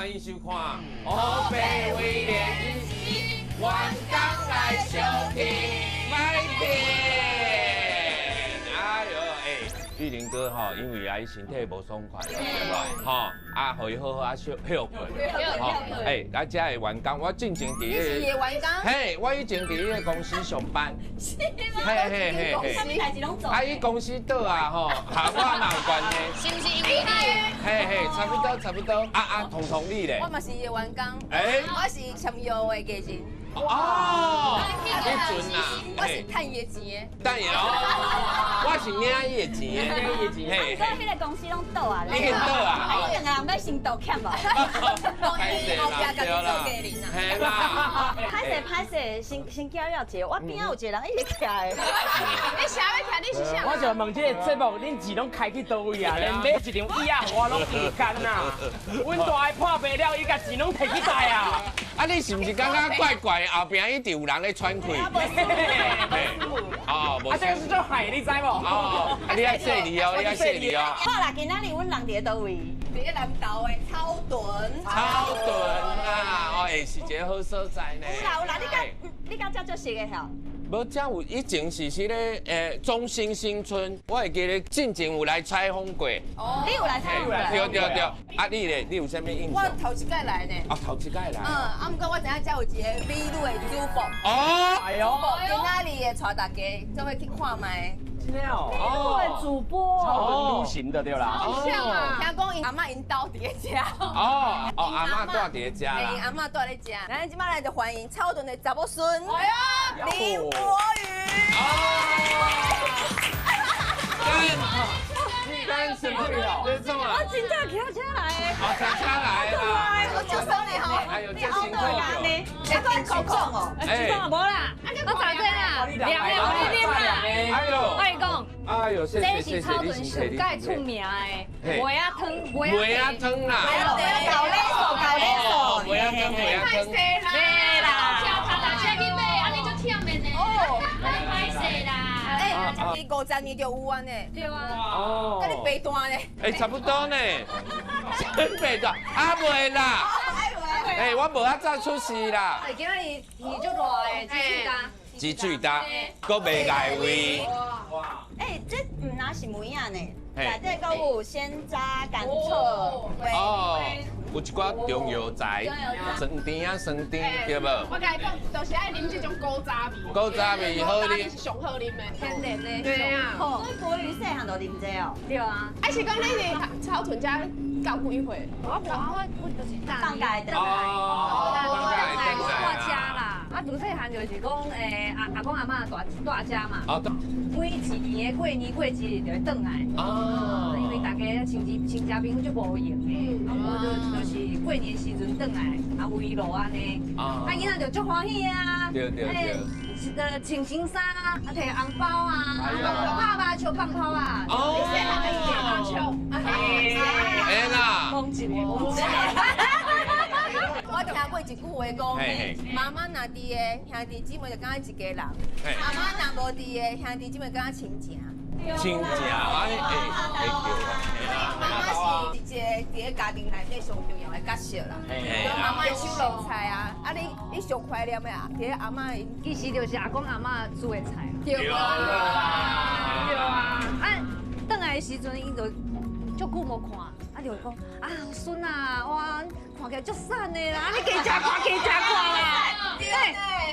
欢迎收看《黑白威廉医师员工来相听歹听》。哎呦，哎，玉林哥吼，因为啊，伊身體無爽快，吼，啊，予伊好好啊休歇困，吼，哎，來遮的員工，我進前佇你是伊的員工？嘿，我以前佇彼个公司上班，是嘿嘿嘿嘿，啥物代誌攏做？啊，伊公司倒啊，吼，和我嘛有關係，是毋是因為你？嘿嘿，差不多差不多，啊啊，彤彤你咧？我嘛是伊的員工，哎，我是簽約的藝人。哦，你準啊！我是趁伊的錢的。等下哦，我是領伊的錢的，領伊的錢。啊，毋過彼个公司攏倒啊，已經倒啊！啊，你兩个人欲先道歉無？講伊後壁家己做藝人啊。嘿啦。歹勢歹勢，先先叫了一个，我邊仔有一個人一直徛的。你啥欲徛？你是啥？我就問這個節目，恁錢攏開去佗位啊？連買一張椅仔予我攏唔甘啊！阮大的破病了，伊共錢攏提去袋啊！啊，你是毋是感覺怪怪？後壁一直有人咧喘氣？哦，啊，這個是做海，你知無？哦，啊，你愛細膩哦，你愛細膩哦。好啦，今仔日阮人佇咧佗位？佇咧南投的草屯。草屯啊，哦，欸，是一个好所在呢。有啦有啦，你敢你敢遮足熟的吼？無，遮有以前是彼个中興新村，我會記得進前有來採訪過。哦，你有來採訪過？對對對，啊你咧，你有啥物印象？我頭一擺來呢。啊，頭一擺來。嗯，啊，毋過我知影遮有一個美女的主播。哦，哎呦，今仔日會帶大家做伙去看覓。真的哦，美女的主播。超女型的對啦。好像啊，聽講𪜶阿嬤𪜶兜佇咧遮。哦哦，阿嬤住佇咧遮啦。𪜶阿嬤住咧遮。咱這擺來就歡迎草屯的查某孫。哎呀，林柏宇。哦。幹什麼？這麼？我真正騎車來的。哦，騎車來啦。我就生你吼。哎呦，這辛苦了。你講舉重哦？舉重無啦，我咋這啦？兩個我你啉啦。哎呦，我跟你講，哎呦，這是草屯上蓋出名的糜仔湯，糜仔湯啦。厚禮素，厚禮素。糜仔湯，糜仔湯。買啦。車去買，按呢足忝的呢。哦，歹勢啦。哎，伊50年就有啊呢。對啊。哦。佮你白大呢？哎，差不多呢。真白大，啊袂啦。哎，我無遐早出世啦。哎，今仔日天足熱的，紫水焦。紫水焦，閣袂礙胃。哇！哎，這毋若是糜仔呢，內底閣有鮮榨甘草。哦，有一寡中藥材，酸甜啊酸甜，對無？我共你講，就是愛啉這種古早味。古早味好啉。是上好啉的。天然的。對啊。所以柏宇細漢就啉這哦。對啊。啊是講你佇草屯遮到幾歲？我無啊，我就是放假會轉來。哦，放假會轉來。住遮啦。啊，自細漢就是講，阿阿公阿嬤住住遮嘛。每一年的過年過節就會轉來。哦。因為大家親戚親戚朋友足無閒的，啊，無就是過年時陣轉來，啊圍爐按呢。啊。啊，囡仔就足歡喜啊。對對對。穿新衫啊，啊，提紅包啊，拍麻將放炮啊。哦。你細漢就是拍麻將。哎啦。講一个，講一個。我聽過一句話講，媽媽若佇的，兄弟姊妹就敢若一家人；阿媽若無佇的，兄弟姊妹敢若親情。親情，哎會會對。媽媽是一個佇咧家庭內底上重要的角色啦。媽媽手路菜啊，啊你上懷念的啊，佇咧阿嬤其實就是阿公阿嬤煮的菜。對啊。對啊。啊，轉來的時陣，𪜶就足久無看。啊，就會講啊，孫啊，哇，看起來足瘦的啦，你加食寡，加食寡啦。對，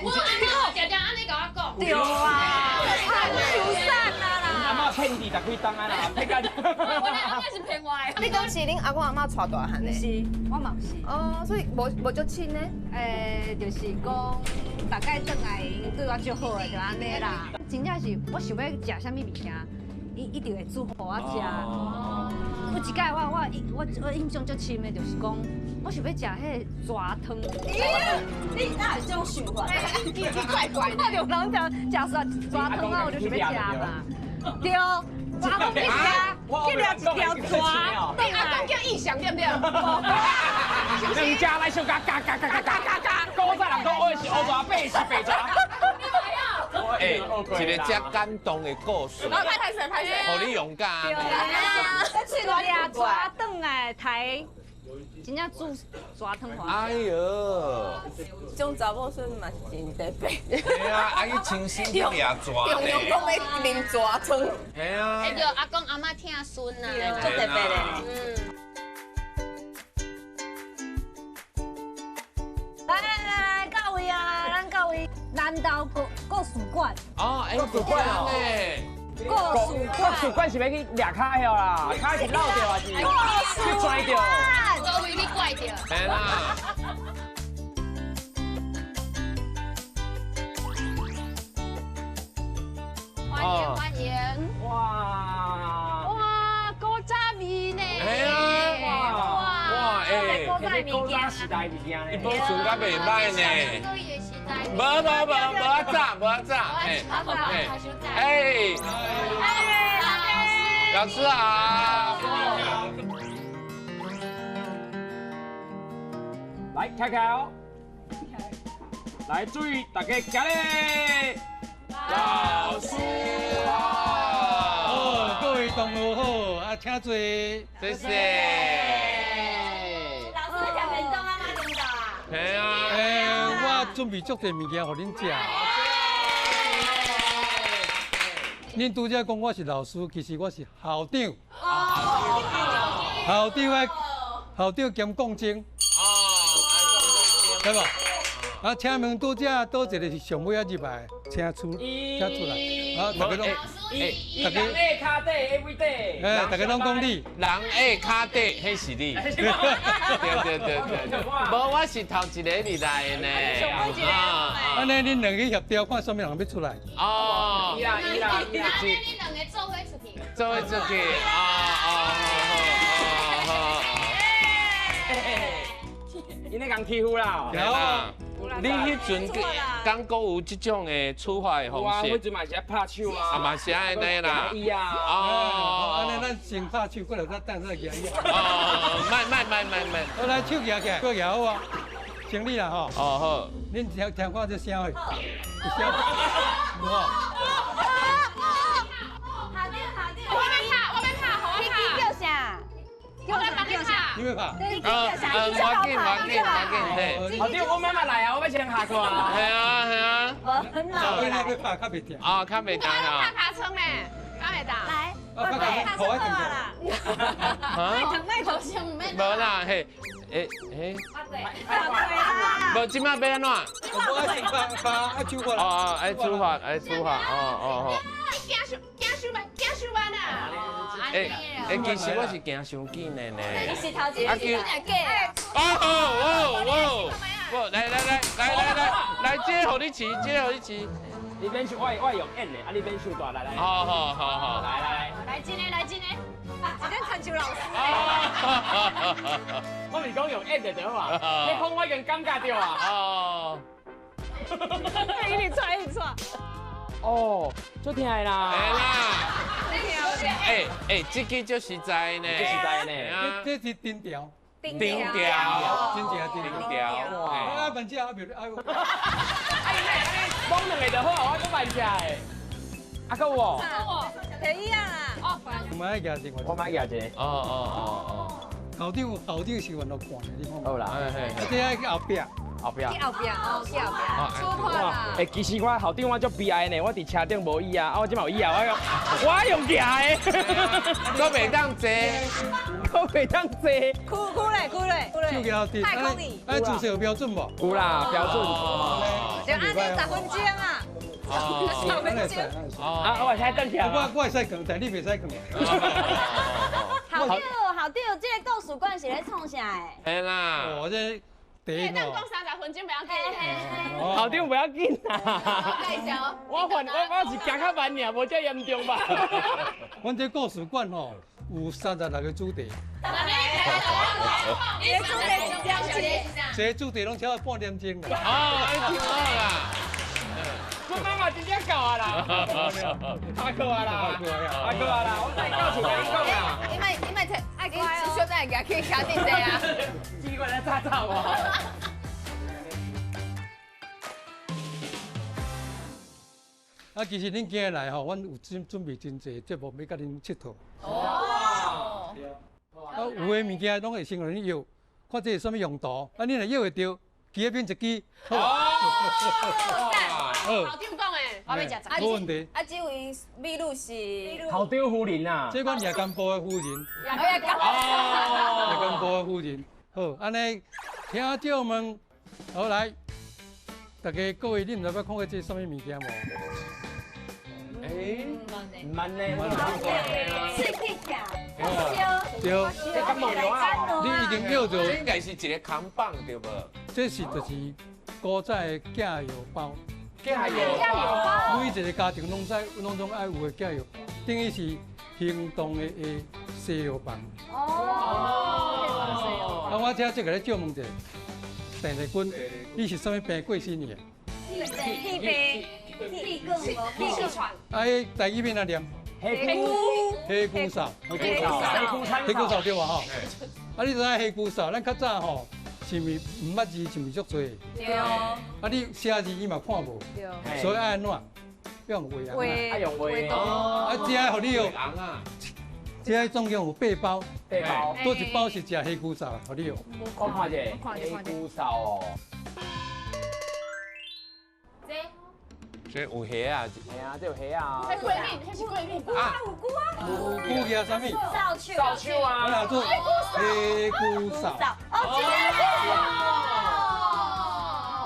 我阿嬤常常按呢共我講。對啊，太瘦啊啦。阿嬤騙你十幾冬啊啦，騙甲。我阿嬤是騙我的。你講是恁阿公阿嬤帶大漢的？是，我嘛毋是。哦，所以無足親呢？就是講大概轉來𪜶對我足好的，就按呢啦。真正是我想欲食啥物物件，伊一定會煮予我食。有一擺我印象足深的，就是講，我想欲食彼個蛇湯。你哪有這種想法？你怪怪的。我就人食食蛇蛇湯啊，我就想欲食嘛。對，我阿公去食，去掠一條蛇。你阿公叫意想對不對？兩家來相加加加加加加加，古早人講我是烏蛇，白是白蛇。哎，一個遮感動的故事，歹勢歹勢，予你勇敢。對啊，掠蛇轉來刣。真正煮蛇汤予。哎呦，这种查某孙嘛是真特别。嘿啊，啊去亲身去掠蛇常常讲欲啉蛇汤。嘿啊。哎对，阿公阿嬷疼孙啊，足特别的。嗯。来来来，到位啊，咱到位南投国术馆。哦，哎，国术馆哦。国术国术馆是欲去掠跤晓啦，跤是落著还是去拽著？各位你怪著。嘿啦。欢迎欢迎。哇。哇，古早味呢。嘿啊。哇哇哎。古早物件。时代物件呢。伊保存甲袂歹呢。无无无无啊早无啊早，哎哎老师好，来开开哦，来注意大家行咧，老师好，哦，各位同学好，啊，请坐，谢谢。老师食便当啊，嘛中昼啊？系啊。我准备足济物件予恁食。恁拄才讲我是老师，其实我是校长。校长爱校长兼讲经。对无？啊，请问拄才佗一个是上尾仔入来，请出，请出来。啊，大家拢，哎，大家跤底，every day。哎，大家拢讲你，人下跤底，彼是你。对对对对，无，我是头一个入来的呢。按呢，恁两个协调，看啥物人欲出来。哦，伊啦伊啦，按呢恁两个做伙出去。做伙出去，啊啊好好好。𪜶咧共欺负啦。对啦。你彼阵敢阁有这种的处罚的方式？我彼阵嘛是爱拍手啊。啊嘛是按呢啦。哦。按呢咱先拍手，过来再等再举椅。哦，慢慢慢慢慢。好，来手举起来，过举好啊。整理啦吼。哦好。恁听听看这声未？有声。无。我欲拍，我欲拍，予我拍。你叫啥？我来帮你拍。你欲拍？你叫啥？无要紧，无要紧，无要紧，嘿。校长，我慢慢来啊，我欲先下课啊。系啊，系啊。无很老。我欲拍较袂疼。啊，较袂疼啊。拍尻川呢，较袂疼。来，拍头爱疼啦。啊？麦头先唔免。无啦，嘿，欸欸。无，这摆欲按怎？我爱先拍拍，爱处罚。哦哦，爱处罚，爱处罚，哦哦哦。你惊伤惊伤慢，惊伤慢啊！欸欸，其实我是惊伤紧的呢。你是头一个，是假。哦哦哦哦！来来来来来来来，这个予你骑，这个予你骑。你免手，我用演的，啊你免手大，来来。好好好好。来来。来真的来真的。真亲像老师。我毋是讲用演的对嘛？你讲我已经感觉著啊。哦。一直踹一直踹。哦，足疼的啦。会啦。欸欸，这个足实在呢。足实在呢。这是钉条。钉条。真正钉条。哇。啊，慢食啊，袂哎。啊，你摸两个就好，我阁慢食的。啊，阁有哦。便宜啊！哦，我嘛爱举一个。我嘛爱举一个。哦哦哦哦。校长校长是原来看的，你看。好啦。这爱去后壁。后壁。去后壁哦，去后壁。出发啦！欸，其实我校长我足悲哀呢，我伫车顶无椅啊，啊我这马有椅啊，我用举的。阁袂当坐，阁袂当坐。哭哭咧，哭咧，哭咧。太空里。哎，姿势有标准无？有啦，标准。就按呢10分钟啊。10分钟。啊，我会使转起来。我会使囥，但你袂使囥。校长，校长，这个故事馆是咧创啥的？嘿啦。哦，这。你当讲30分钟不要紧，校长不要紧啦。介绍。我我我是行较慢尔，无遮严重吧？阮这故事馆吼有36个主题。你的主题是点钟？这主题拢超过半点钟啦。哦，挺好啦。我妈妈真正够啊啦！阿哥啊啦，阿哥啊啦，我再到厝共你讲啦。你莫你莫提，你小等下去徛顶坐啊。机关来炸炸我。啊，其实恁今日来吼，阮有准备真济节目欲佮恁𨑨迌。哦。啊，啊，有的物件攏會先予恁搖，看這是啥物用途。啊，你若搖會著，機變一支。哦，校長講的，我欲食十無問題。啊，這位美女是校長夫人啊。這阮夜間部的夫人。夜間。夜間部的夫人。好，按呢，聽眾們，好來，大家各位，恁有捌看過這啥物物件無？欸，毋捌呢。對，你已經叫做，這應該是一個扛棒對無？這是就是古早的寄藥包。寄藥包。每一個家庭攏知，攏總愛有的寄藥，等於是行動的西藥房。哦。啊，我請這個來借問者，鄭麗君，你是啥物病過身的？氣病。氣喘。啊，台語欲按怎念？黑菇，黑菇臊，黑菇臊，黑菇臊對無吼？啊，你知影黑菇臊，咱較早吼，是毋是毋捌字，是毋是足濟？對。啊，你寫字伊嘛看無，所以愛按怎？用畫紅仔。啊，用畫。啊，這予你哦。這總共有八包，八包，佗一包是食黑菇臊，予你哦。我看者，黑菇臊哦。這有蝦啊！係啊，這有蝦啊。彼過敏，彼是過敏。啊，有菇啊。有菇叫啥物？掃帚。掃帚啊。我做黑菇臊。哦，真的。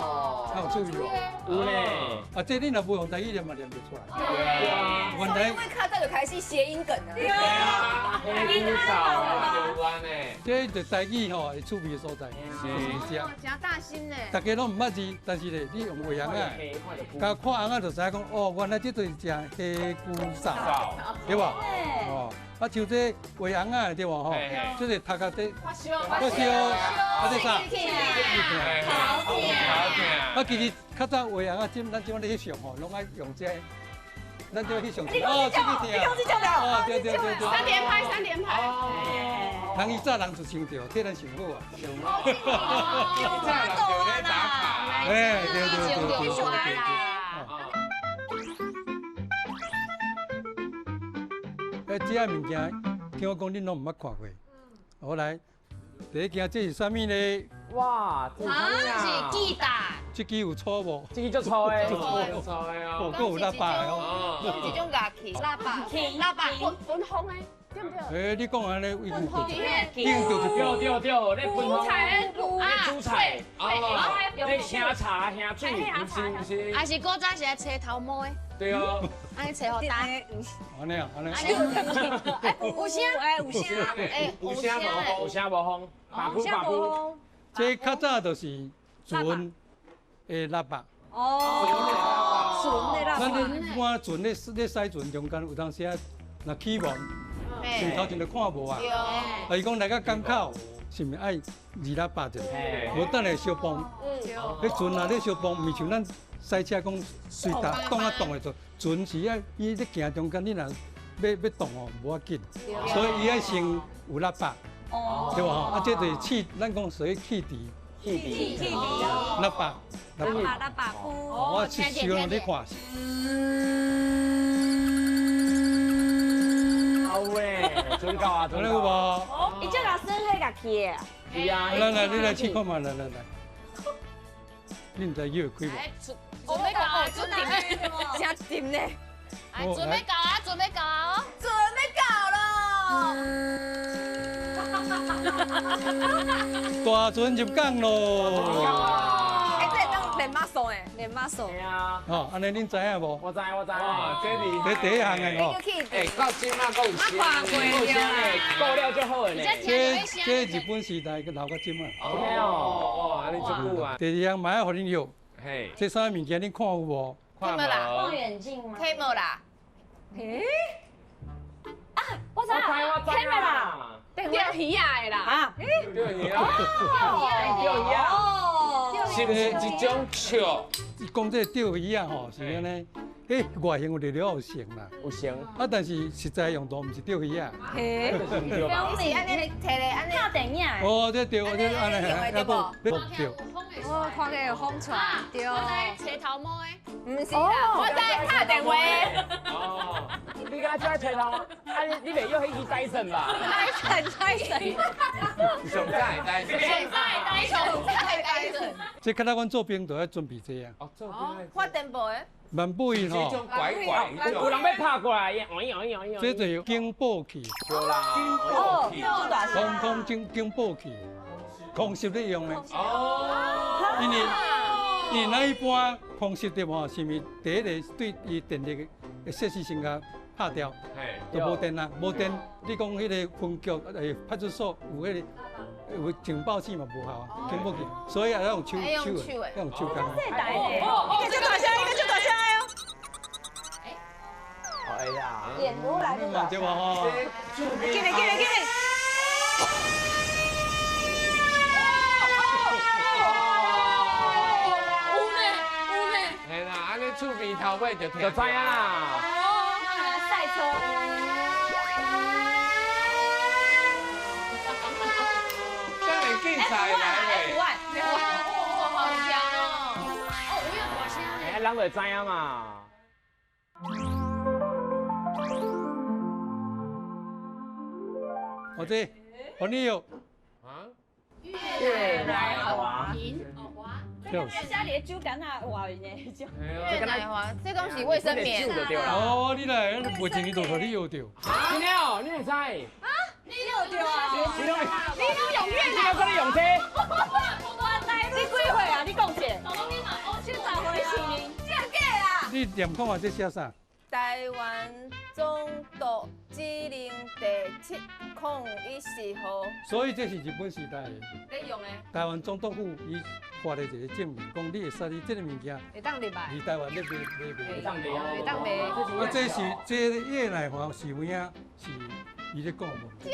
哦。有趣味無？有咧。啊，這你若無用台語念嘛念袂出來。對啊。原來。因為較早就開始諧音梗啊。對啊。黑菇臊。有關的。這就台語吼，會趣味的所在。是。是。真大心呢。大家攏毋捌字，但是咧，你用畫紅仔，共看紅仔就知影講，哦，原來這就是食黑菇臊，對無？哦，啊，像這畫紅仔對無？吼，這是讀甲這發燒，發燒，啊，這啥？頭痛。啊，其實較早畫紅仔，咱這擺咧翕相吼，攏愛用這個。咱這翕相，哦，這個疼，哦，對對對對。三連拍，三連拍。人伊早人就穿著，替咱上好啊。早人就咧打卡。哎，對對對對對。哎，這个物件，聽我講，恁攏毋捌看過。好來，第一件這是啥物呢？哇，這是是吉他。這支有粗無？這支足粗的，足粗的哦。閣有喇叭的哦。一種樂器，喇叭，喇叭，分風的，對不對？欸，你講按呢，已經對，已經對對對對，咧分煮菜，咧煮菜，咧青茶、青水，毋是毋是。還是古早是愛吹頭毛的。對哦。按呢吹予焦。按呢啊，按呢。有聲，哎，有聲，哎，有聲無風，有聲無風，把噗把噗。這較早就是船的喇叭。哦，船的喇叭。咱咧赶船咧咧驶船中間有當時啊，若起霧，船頭前就看無啊。啊，伊講來到港口，是毋是愛二喇叭者？無等下相碰。彼船啊咧相碰，毋是像咱賽車講隨踏動啊動的時，船是愛伊咧行中間，你若欲動哦，無要緊，所以伊愛先有喇叭，對無吼？啊，這就是汽，咱講屬於汽笛。汽笛，汽笛，喇叭，喇叭，喇叭。我是喜歡你看。好喂，准到啊，准到無？伊這老師迄樂器的。是啊。來來，你來試看覓，來來來。你毋知伊會開無？準備到啊，準備，真沉呢。哎，準備到啊，準備到啊，準備到咯。大船入港咯！哎，這會當練馬術的，練馬術。對啊。哦，按呢恁知影無？我知我知。哇，這是這第一項的哦。哎，到這馬閣有聲，有聲的，過了就好的呢。這日本時代閣留到這馬。哦，哦，按呢足久啊。第二項嘛愛予恁用。嘿。這啥物件恁看有無？看無。望遠鏡嗎？看無啦。欸？啊，我知，camera 啦。釣魚仔的啦，啊，釣魚仔，釣魚仔，哦，是毋是一種笑？講這個釣魚仔吼，是按呢，欸，外形有了有成啦，有成。啊，但是實際用途毋是釣魚仔。嘿，是按呢提咧，按呢拍電影。哦，這釣，這按呢，對無？對。哦，看起有风出来，对。我在切头毛的，毋是啦，我在拍电话。哦，你敢若切头？啊，你袂用彼支戴森吧？戴森，戴森。上早的戴森。上早的戴森，上早的戴森。这较早阮做兵就爱准备这啊。哦，做兵。发电报的。万尾吼。这种拐拐，有人欲拍过来，哦咦哦咦哦咦。这就是警报器。对啦。警报器。空空警报器，空袭咧用的。哦。因为咱一般空袭的话，是毋是第一个对伊电力的设施先共拍掉，就无电啦，无电。你讲彼个分局、派出所有彼个有警报器嘛无效啊，警报器，所以也要用手手的，要用手工。这台的，一个就大声，一个就大声的哦。哎呀，演如来的对吧？吼，进来，进来，进来。嘿啦，按呢厝边头尾就就知影啦。赛车。这会竞赛来嘞。哇，好强哦！哦，有大声。哎，人就会知影嘛。哦，这，黄你有。啊？越来华。这家里的酒干那活的那种。越来华，这东西卫生棉。哦，你来，袂前日就予你摇著。真的哦，你会知？啊，你摇著啊？你拢你拢用越来，你拢用这？你几岁啊？你讲者。我70岁啊。真假啦？你念看看这写啥？台湾总督指令第7-014号。所以这是日本时代的。咧用的。台湾总督府伊发的一个证明，讲你会使你这个物件会当入来。伫台湾咧卖卖卖。会当卖。会当卖。啊，这是这个叶乃华是有影是伊咧讲无？真的。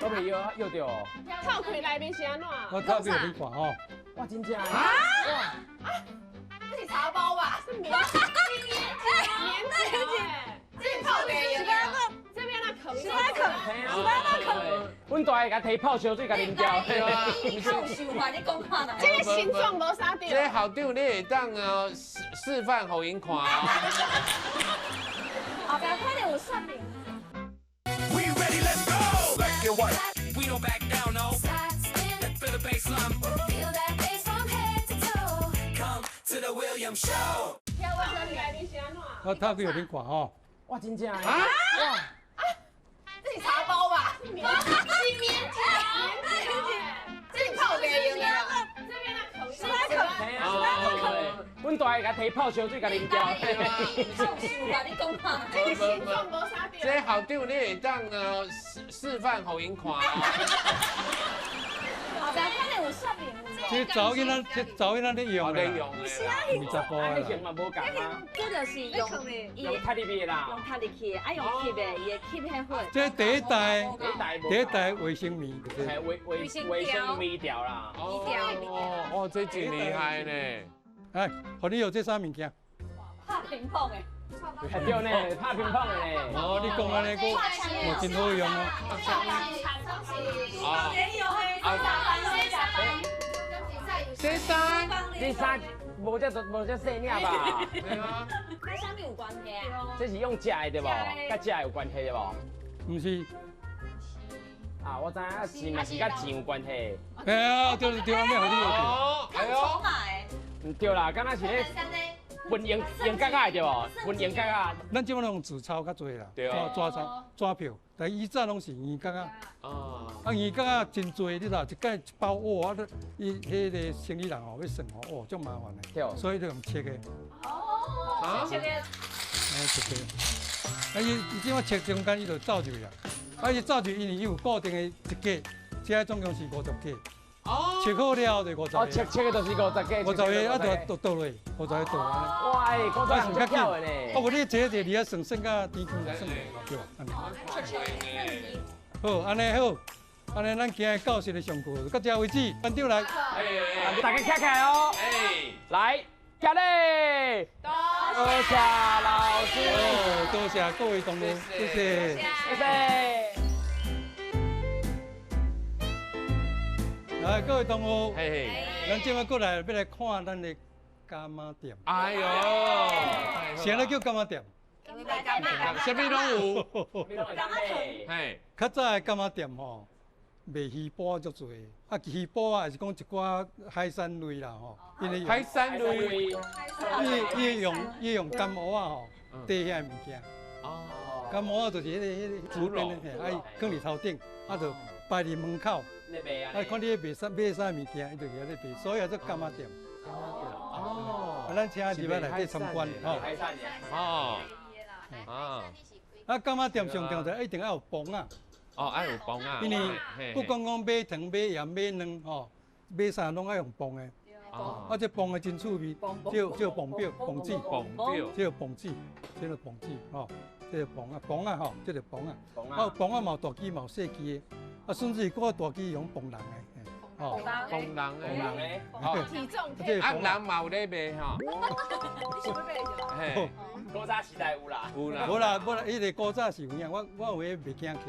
都袂摇摇著。透开内面是按怎？我透开予你看吼。哇，真正。啊！这是茶包吧？是棉。棉这是泡棉。这边那啃，是在啃，是在那啃。阮大个共提泡烧水共啉掉。泡烧嘛，你讲看啦。这个形状无啥对。这校长你会当哦示范予𪜶看哦。后壁可能有说明。 We ready, let's go. Black and white. We don't back down, no. Feel the bassline. Feel that bass from head to toe. Come to the Williams Show. 我透开予恁看吼。哇，真正。啊！这是茶包吧？是棉条。这是泡棉用的。这边那啃，是在啃，是在啃。阮大个共提泡烧水共啉掉。泡烧嘛，你讲看。这个形状无啥对。这校长你会当哦示范予𪜶看哦。后壁可能有说明。这查某囡仔，这查某囡仔咧用的啦，是啊，是查甫的啦。型嘛无仝啊。这就是用用踢入去的啦。用踢入去的，啊用吸的，伊会吸彼粉。这第一代，第一代卫生棉。卫生棉条啦。哦，哦，这真厉害呢。哎，予你用这啥物件？拍乒乓的。对呢，拍乒乓的呢。哦，你讲按呢，阁真好用哦。啊。这衫，这衫无这无这细领吧？对啊。跟啥物有关系啊？这是用食的对无？佮食的有关系对无？毋是。啊，我知影是嘛是佮钱有关系。哎呀，对对，按呢予你学。哦，哎呦。毋对啦，敢若是咧分用用角仔的对无？分用角仔。咱这摆拢用纸钞较济啦，对啊，纸钞、纸票，但以前拢是圆角仔。啊，圆角仔真济，你知一盖一包哇，啊，伊彼个生意人吼欲算吼，哦，足麻烦的。对。所以就用切的。哦，切的。哎，切的。啊，伊伊这摆切中间，伊就走入去啦。啊，伊走入，因为伊有固定的一格，这总共是50格。哦。切好了就50个。哦，切切的就是50个。 50个啊，就倒落，50个倒按呢。哇，哎，古早人足巧的呢。啊，无你坐坐伫遐算算到天光算对吧？好，按呢好，按呢咱今日教室的上课就到这为止，班长来。大家站起来哦。来，起立。多谢老师。多谢各位同学，谢谢。谢谢。来，來，各位同學，咱這擺過來欲來看咱的柑仔店。哎喲，啥咧叫柑仔店？啥物攏有。嘿，較早的柑仔店吼，賣魚脯足濟，啊魚脯啊，是講一寡海產類啦吼。因為海產類，伊用柑芋仔吼，綴遐物件。哦。柑芋仔就是彼个竹編的，啊，囥佇頭頂，啊，就擺佇門口。啊，看你賣啥買啥物件，伊就佇遐咧賣，所以叫做柑仔店。哦。啊，咱請入來內底參觀吼。哦。啊。啊，柑仔店上重要一定愛有磅仔。哦，愛有磅仔。因為不管講買糖、買鹽、買卵吼，買啥攏愛用磅的。哦。啊，這磅的真趣味，這個磅表、磅子、磅表，這個磅子，這個磅子吼，這個磅仔、磅仔吼，這個磅仔。啊，磅仔嘛有大支嘛有細支的，啊，甚至閣較大支用磅人的。哦，磅人的，哦，體重。啊，人嘛有咧賣吼。你想欲買著？嘿。古早時代有啦。有啦。無啦，無啦，彼個古早是有影，我有彼賣囝客，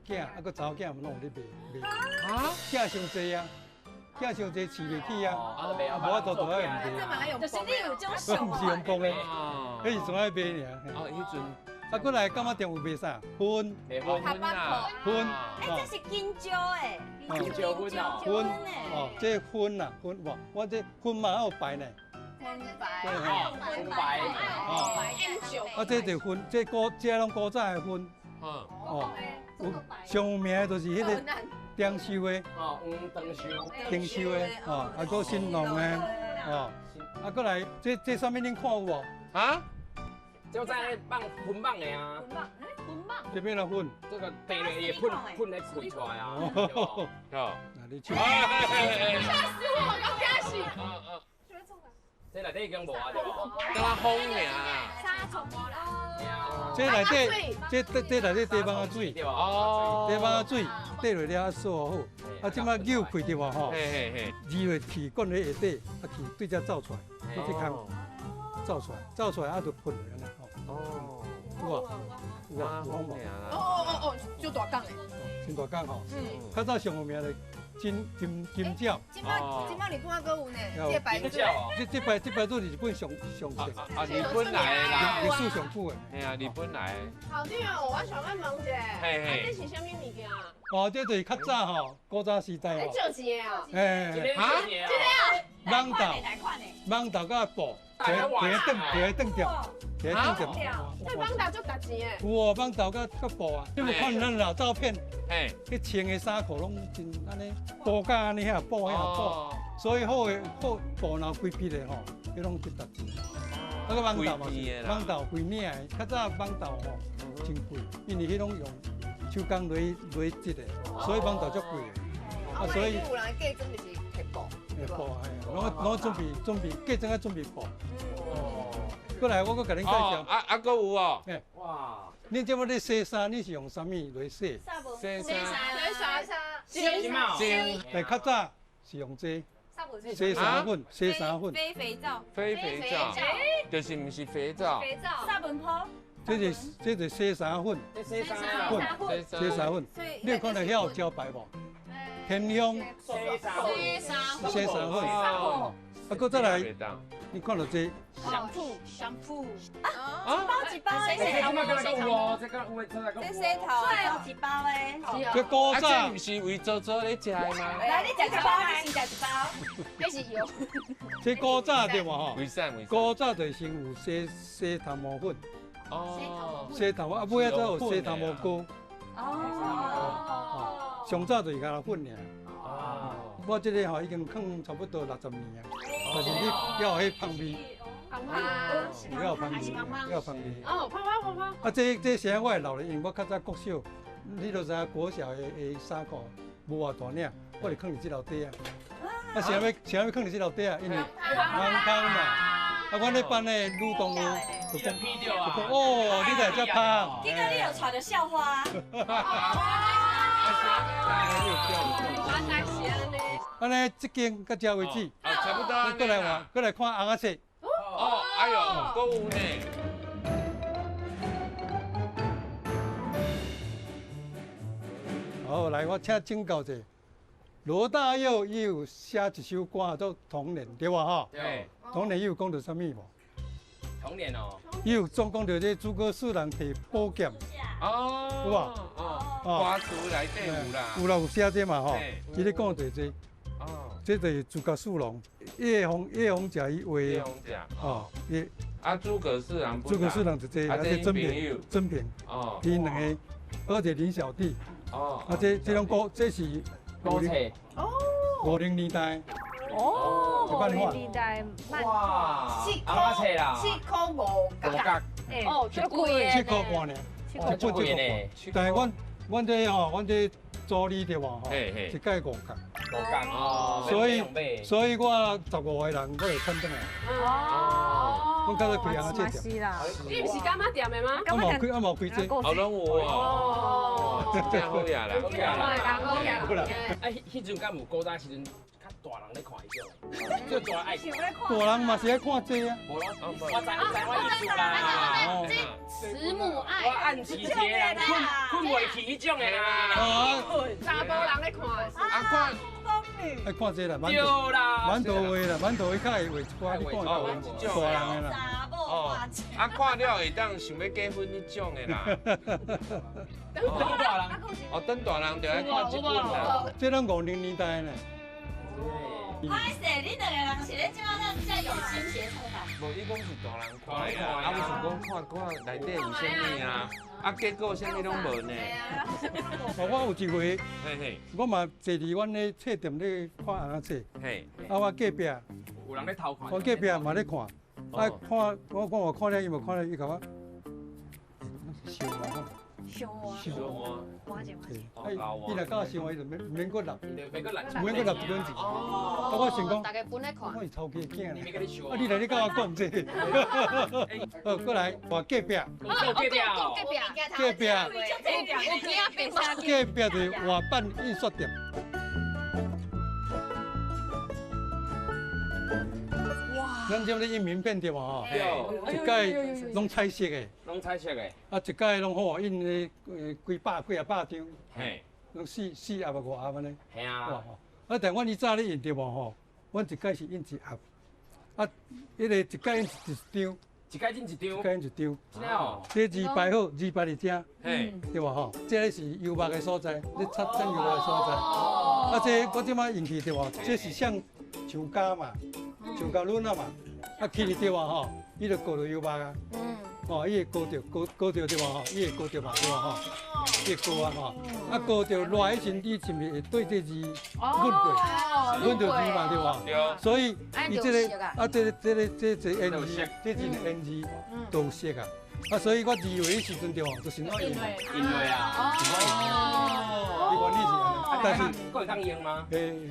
囝啊閣查某囝嘛攏有咧賣賣。啊？囝傷濟啊，囝傷濟飼袂起啊，無法度就愛用賣。就是你有種想我毋是用磅的，彼時陣愛賣爾。哦，彼陣。啊，閣來柑仔店有賣啥？薰，薰啊，薰。欸，這是金蕉的。金蕉薰哦。薰哦，這薰啊，薰哇，我這薰嘛有牌呢。薰牌，薰牌，哦，啊，這就薰，這古，這攏古早的薰。哦，有上有名的就是彼個長壽的。哦，黃長壽。長壽的，哦，啊，閣興隆的，哦，啊，閣來，這啥物恁看有無？啊？就在放粉棒的啊。粉棒，粉棒。這邊來粉。這個地咧也噴噴咧開出來啊。哦。那你去。嚇死我！剛驚死。這內底已經無啊，對無？敢若風爾。殺蟲啦。這內底，這內底地網仔水。哦。地網仔水，綴落了啊，鎖好。啊，這擺扭開對無吼？二落氣灌落下底，啊氣對這走出來，對這空走出來，走出來啊就噴落按呢吼。哦。有無？有啊，有風無？哦哦哦，就大港的。真大港吼。嗯。較早上有名的金金金鸟。這擺這擺日本還閣有呢，這牌子。這這牌這牌子日本上上册。啊，日本來的啦，歷史上久的。嘿啊，日本來的。校長，我想欲問一下，啊，這是啥物物件？哦，這就是較早吼，古早時代吼。借錢的哦。欸。哈？這個啊。網豆。網豆佮布，提提轉，提轉掉，提轉掉。這網豆足值錢的。有哦，網豆佮布啊，你有看咱老照片？嘿，彼穿的衫褲攏真按呢，布甲按呢遐布遐布，所以好的好布若規匹的吼，彼攏真值錢。啊閣網豆嘛是，網豆規領的，較早網豆吼真貴，因為彼攏用手工落落織的，所以網豆足貴的。啊，所以有人嫁妝就是提布。布嘿，攏準備準備嫁妝愛準備布。哦。過來，我閣共恁介紹。啊啊，閣有哦。哇。恁這擺咧洗衫，你是用啥物來洗？洗衫。洗衫。洗衫。來，較早是用這。洗衫粉，洗衫粉。非肥皂。非肥皂。就是毋是肥皂。肥皂。沙文泡。這是洗衫粉。洗衫粉。洗衫粉。你有看到遐有招牌無？天香。洗衫粉。洗衫粉。啊，閣再來，你看到這？香鋪，香鋪。啊，一包一包的。這洗頭，一包的。這古早。啊，這毋是為做做咧食的嗎？來，你食一包，你先食一包。這是油。這古早對無吼？為啥？為啥？古早就是先有洗洗頭毛粉。哦。洗頭啊，尾仔才有洗頭毛膏。哦。上早就是干焦粉爾。哦。我這個吼已經囥差不多60年啊，但是你還有彼香味。香香。還有香味，還有香味。哦，香香香香。啊，這啥我會留咧，因為我較早國小，你都知影國小的衫褲無偌大領，我就囥佇這樓底啊。啊，啥物啥物囥佇這樓底啊？因為網空嘛。啊，阮咧班的女同學就講，就講哦，你來遮芳。結果你又帶著校花。按呢，這間到這為止。啊，差不多。閣來換，閣來看尪仔冊。哦，哎喲，閣有呢。好，來，我請請教者。罗大佑伊有写一首歌叫做《童年》，对吧？吼。对。童年伊有讲著啥物无？童年哦。伊有总讲著这诸葛四郎提宝剑。哦。有无？哦。歌词内底有啦。有啦，有写这嘛吼。伊咧讲著这。哦。这就是诸葛四郎，叶宏叶宏甲伊画。叶宏甲。哦。伊。啊，诸葛四郎。诸葛四郎就这，啊，这曾平，曾平。哦。伊两个，而且林小弟。哦。啊，这种歌，这是。古册。哦。50年代。哦。50年代漫画。7块7块5角。哦，足贵的。7块半呢。足贵呢。但是阮这吼，阮这助理对无吼？一届5角。5角哦。所以我15个人，我会趁转来。哦。我较早开红仔店。你毋是柑仔店的吗？啊嘛开，啊嘛开这。哦，拢有哦。真好呀啦。好呀啦。好啦。啊，彼阵敢有古早时阵较大人咧看彼种，就大人爱看。大人嘛是爱看这啊。我知我意思啦。这慈母爱。我暗时一个人困袂去彼种的啦。查甫人咧看。啊看。爱看这啦，对啦，馒头画啦，馒头画较会画一寡，你看大人的啦。哦，啊看了会当想欲结婚彼种的啦。等大人，哦，等大人就爱看这本啦。这拢50年代呢。歹势，你两个人是咧怎啊？咱遮用心协创吧？无，伊讲是大人看的啊，啊，我想讲看看内底有啥物啊，啊，结果啥物拢无呢。我有一回，我嘛坐伫阮咧册店咧看红仔册，啊，我隔壁有人咧偷看，我隔壁嘛咧看，啊，看我讲我看了，伊无看了，伊共我，烧换。烧换。烧换者换。伊若敢烧换，伊就免阁立，免阁立，免阁立一本字。啊，我想讲，大家分咧看。我是偷鸡仔囝。啊，你来你佮我讲这个。好，过来换隔壁。隔壁。隔壁。隔壁就是活版印刷店。哇！咱这咧印名片对无吼？一届拢彩色的。拢彩色的。啊，一届拢好，印咧几百几啊百张。嘿。拢四四盒啊五盒按呢。嘿啊。啊，但阮以早咧印对无吼？阮一届是印一盒。啊，彼个一届印一张。一届印一张。一届印一张。真哦。这字排好，字排伫遮。嘿。对无吼？这个是油墨的所在，咧插插油墨的所在。啊，这我这摆用去对无？这是像树胶嘛。树胶轮啊嘛，啊起伫对啊吼，伊就糊著油墨啊。哦，伊会糊著，糊糊著对无吼？伊会糊著嘛对无吼？伊会糊啊吼，啊糊著热的时阵，你是毋是会对这字润过？润著字嘛对无？对。所以伊这个啊，这个这个这这个颜字，这字颜字都有色啊。啊，所以我字画的时阵对无，就是按印。印落啊。哦。伊原理是按呢，但是阁会当用吗？嘿。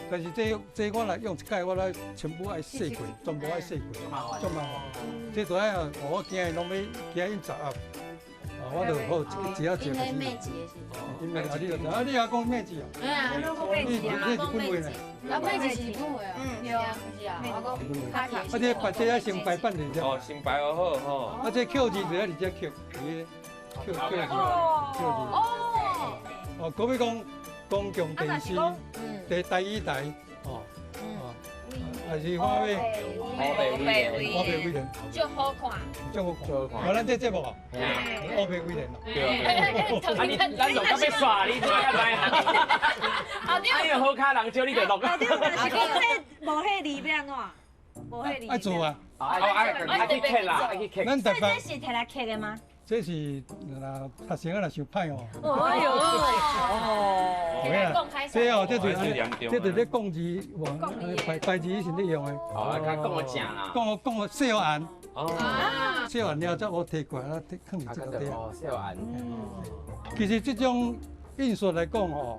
但是这我来用一届，我来全部爱洗过，全部爱洗过，足麻烦。这就爱啊，我惊伊拢欲惊印杂啊，啊，我就好一只只。因为妹子的时阵。因为啊，你就啊，你也讲妹子哦。对啊，你你是本位呢？啊，妹子是本位啊。嗯，对啊，是啊。我讲。啊，这摆这先排版伫遮。哦，先排好吼。啊，这扣字就爱伫遮扣，伫个扣扣字，扣字。哦。哦，阁欲讲公共电视。第第一台，哦，哦，还是看咩？乌白威威廉，足好看，足好看。啊，咱这节目啊，乌白威廉啦。对啊，你咱录到欲煞，你怎啊知？啊，哎呀，好卡人招你就录。啊，对，但是讲这无彼字欲按怎？无彼字。爱做啊！哦，爱去刻啦，爱去刻。咱台北这是摕来刻的吗？这是若读书啊，若伤歹哦。哎呦！哦。这哦，这就是这就是咧讲字，排排字是咧用的。哦，较讲个正啦。讲讲个细汉。哦。细汉了，才我提过来，啊，放伫这个底。哦，细汉。其实这种印刷来讲吼，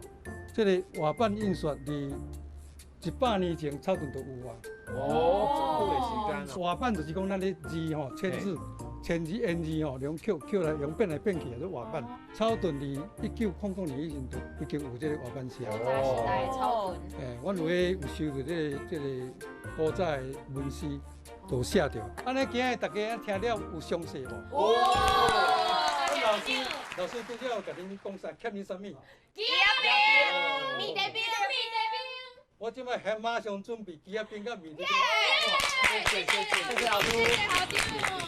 这个活版印刷伫100年前差不多就有啊。哦，这么久的时间。活版就是讲咱咧字吼，签字。签字、颜字吼，用扣扣来用变来变去，叫做活版。草屯伫1900年以前就已经有这个活版社。哦，草屯。欸，阮有有收到这个古早的文书，都写著。按呢今日大家听了有详细无？哇！老师，老师拄才有共恁讲啥？欠恁啥物？鸡仔面，面茶冰。我這擺還馬上準備機仔冰佮麵。謝謝謝謝老師，謝謝校長。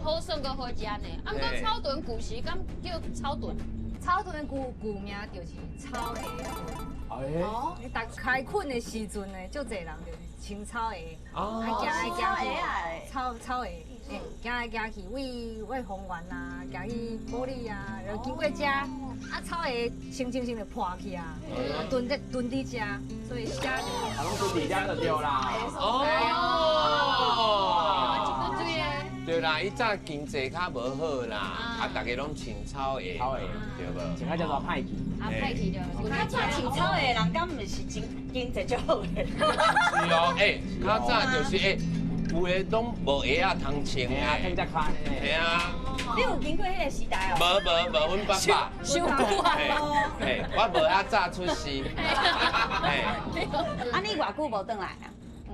好耍阁好食呢，啊，毋过草屯旧时敢叫草屯？草屯旧旧名就是草鞋。哦。你逐开垦的时阵呢，足济人就是穿草鞋，啊，行来行去，草草鞋，行来行去，为为丰原啊，行去埔里啊，就经过遮，啊，草鞋穿穿穿就破去啊，囤在囤伫遮，所以写就。啊，拢囤伫遮就对啦。哦。对啦，以早经济较无好啦，啊，大家拢穿草鞋，草鞋对无？穿较叫做歹去，啊，歹去就。较早穿草鞋的人，敢毋是经经济足好的？是哦，欸，较早就是欸，有的拢无鞋仔通穿啊，穿只跤呢。嘿啊。你有经过彼个时代哦？无无无，阮爸爸。伤久啊！嘿，我无遐早出世。嘿。啊，你偌久无转来啊？嗯，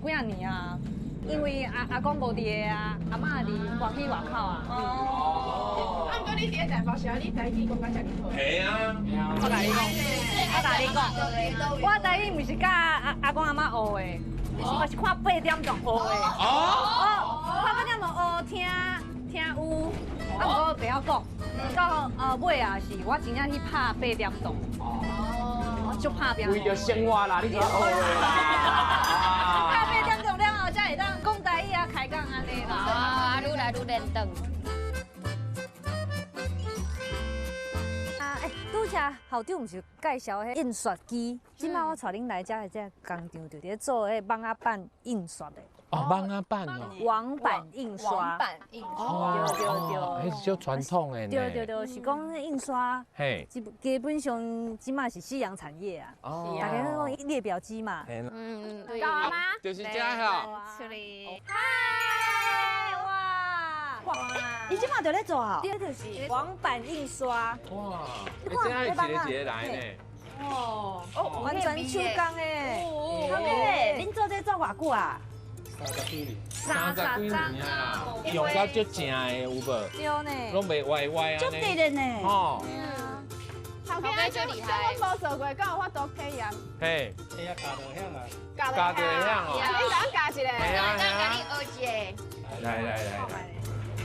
几仔年啊。因为阿阿公无伫个啊，阿嬷伫外去外口啊。哦。啊，毋过你伫咧台北时，你台语讲甲遮尔好。系啊。我共你讲，我共你讲，我台语毋是佮阿阿公阿嬷学的，我是看8点钟学的。哦。哦，看8点钟学听听有，啊，毋过袂晓讲。到尾啊是，我真正去拍8点钟。哦。足拍拼。为著生活啦，你就学的啦。拍8点钟了后，才会当讲台语啊，开讲按呢啦。啊，愈来愈练转。啊，欸，拄才校长毋是介绍彼印刷机，这摆我带恁来遮的这工厂，就伫咧做彼网仔版印刷的。哦，网仔版哦。网版印刷。网版印刷。对对对。彼是足传统的呢。对对对，是讲印刷。嘿。基本上这摆是夕阳产业啊。哦。大家拢讲列表机嘛。嗯嗯。对。到吗？就是这吼。出嚟。嗨！哇！哇！你这摆就咧做啊？对，就是网版印刷。哇！这样一个一个来呢。哦哦，完全手工的。头家，恁做这做偌久啊？30几年。30几年啊，用到足正的有无？对呢。拢袂歪歪啊。足直的呢。哦。头家，这这阮无做过，敢有法度体验？嘿。哎呀，教就晓啊。教就会晓哦。你共阮教一下。嘿啊嘿啊。共你学一下。来来来来。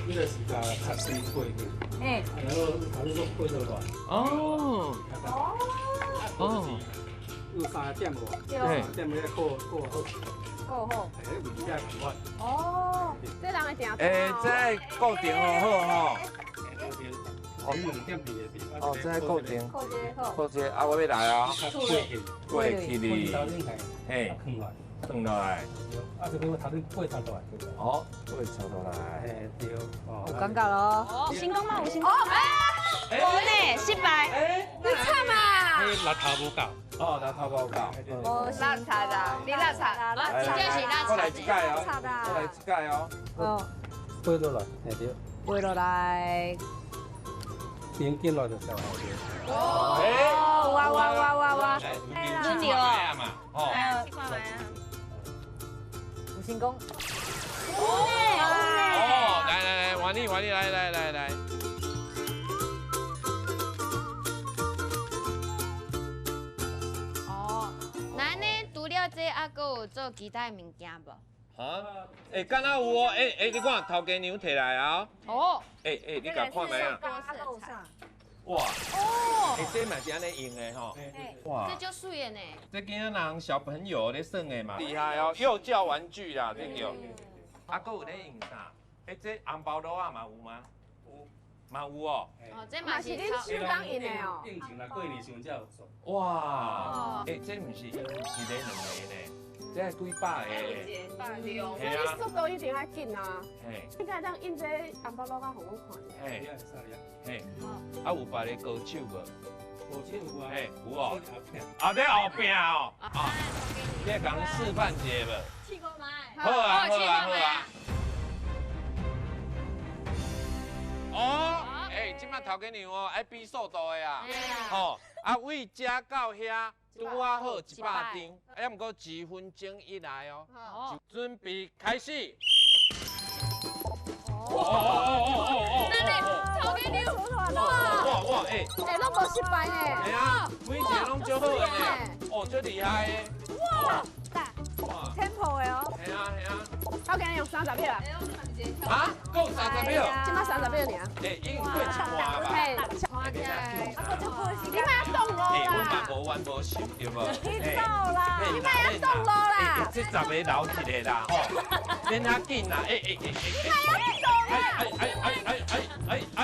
这个是甲擦水过去。哎。然后把这个过落来。哦。哦。有3点无？3点要顾顾好。顾好。哎，位置较共款。哦。这人会定。哎，这固定好好吼。哦，2点2个。哦，这固定。固这好。固这啊，我欲来啊。过去哩。嘿。放落来。啊，这个我头先过插落来。哦，过插落来。嘿，对。有感觉咯。有成功吗？有成功。无呢，失败。你惨啊！你力头无够。哦，力头无够。无垃圾的，你垃圾，真正是垃圾。我来一届哦，我来一届哦。哦。飞落来，嘿对。飞落来。边紧落就小好哦。哇哇哇哇哇！轮流。哦。有成功。哦，来来来，玩你玩你，来来来来。哦，那呢？除了这，还阁有做其他的物件无？啊，欸，敢若有哦，欸欸，你看头家娘提来啊。哦。欸欸，你共看觅啊？哇。哦。欸，这嘛是按呢用的吼。哇。这足媠的呢。这囝仔人小朋友咧耍的嘛。厉害哦，幼教玩具啦，这叫。啊，阁有咧用啥？欸，这红包橐仔嘛有吗？有。嘛有哦。哦，这嘛是恁手工印的哦。印前啦，过年时阵才有做。哇。欸，这毋是一个两个呢。这几百个，所以你速度一定爱紧啊！你敢会当印这红包橐仔予阮看？嘿，嘿，啊有别个高手无？高手有啊，嘿，有哦。啊，在后壁哦。啊，你来共阮示范一下无？试过吗？好啊，好啊，好啊。这马头家娘哦，爱比速度的啊。吼，啊，位遮到遐拄仔好100张，啊，毋过1分钟以内哦。准备开始。哦！那你头家娘，哇哇哇！哎，哎，拢无失败呢。系啊，每一个拢足好的呢。哦，足厉害的。哇！哇，tempo 的哦。系啊系啊。头家用30秒啊。啊？够30秒？这马30秒尔。哎，已经过一半吧。嘿，你莫动路啦！哎，阮嘛无冤无仇，对无？你走啦！你莫动路啦！这10个留一个啦，吼，免遐紧啦，哎哎哎哎！你莫动啦！哎哎哎哎哎哎哎！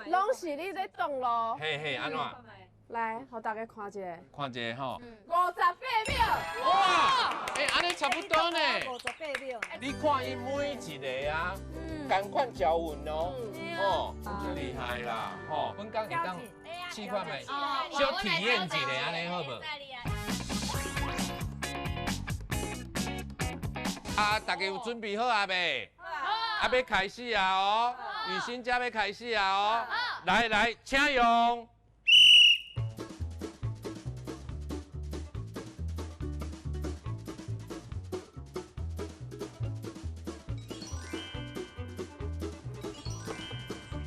拢是你咧挡路。嘿嘿，按怎？来，予大家看一下。看一下吼。58秒。哇！欸，按呢差不多呢。58秒。你看伊每一个啊，仝款招运哦，哦，真厉害啦，吼。阮讲会当试看觅，小体验一下按呢好无？啊，大家有准备好啊未？啊，欲开始啊哦，雨欣才欲开始啊哦，来来，请用。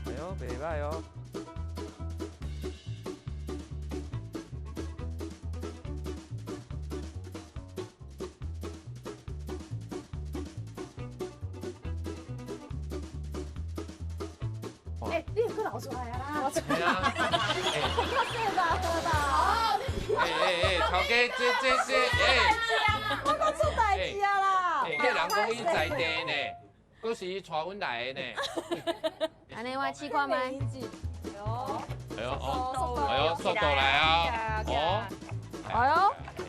哎呦，袂歹哦。哎，你又阁流出来啊啦！系啊，我较细吧，好吧。哎哎哎，头家这这这，哎，我阁出代志啊啦！这人讲伊在地呢，阁是伊带阮来的呢。按呢我试看觅。哎呦哦，哎呦，速度来啊！哦，哎呦，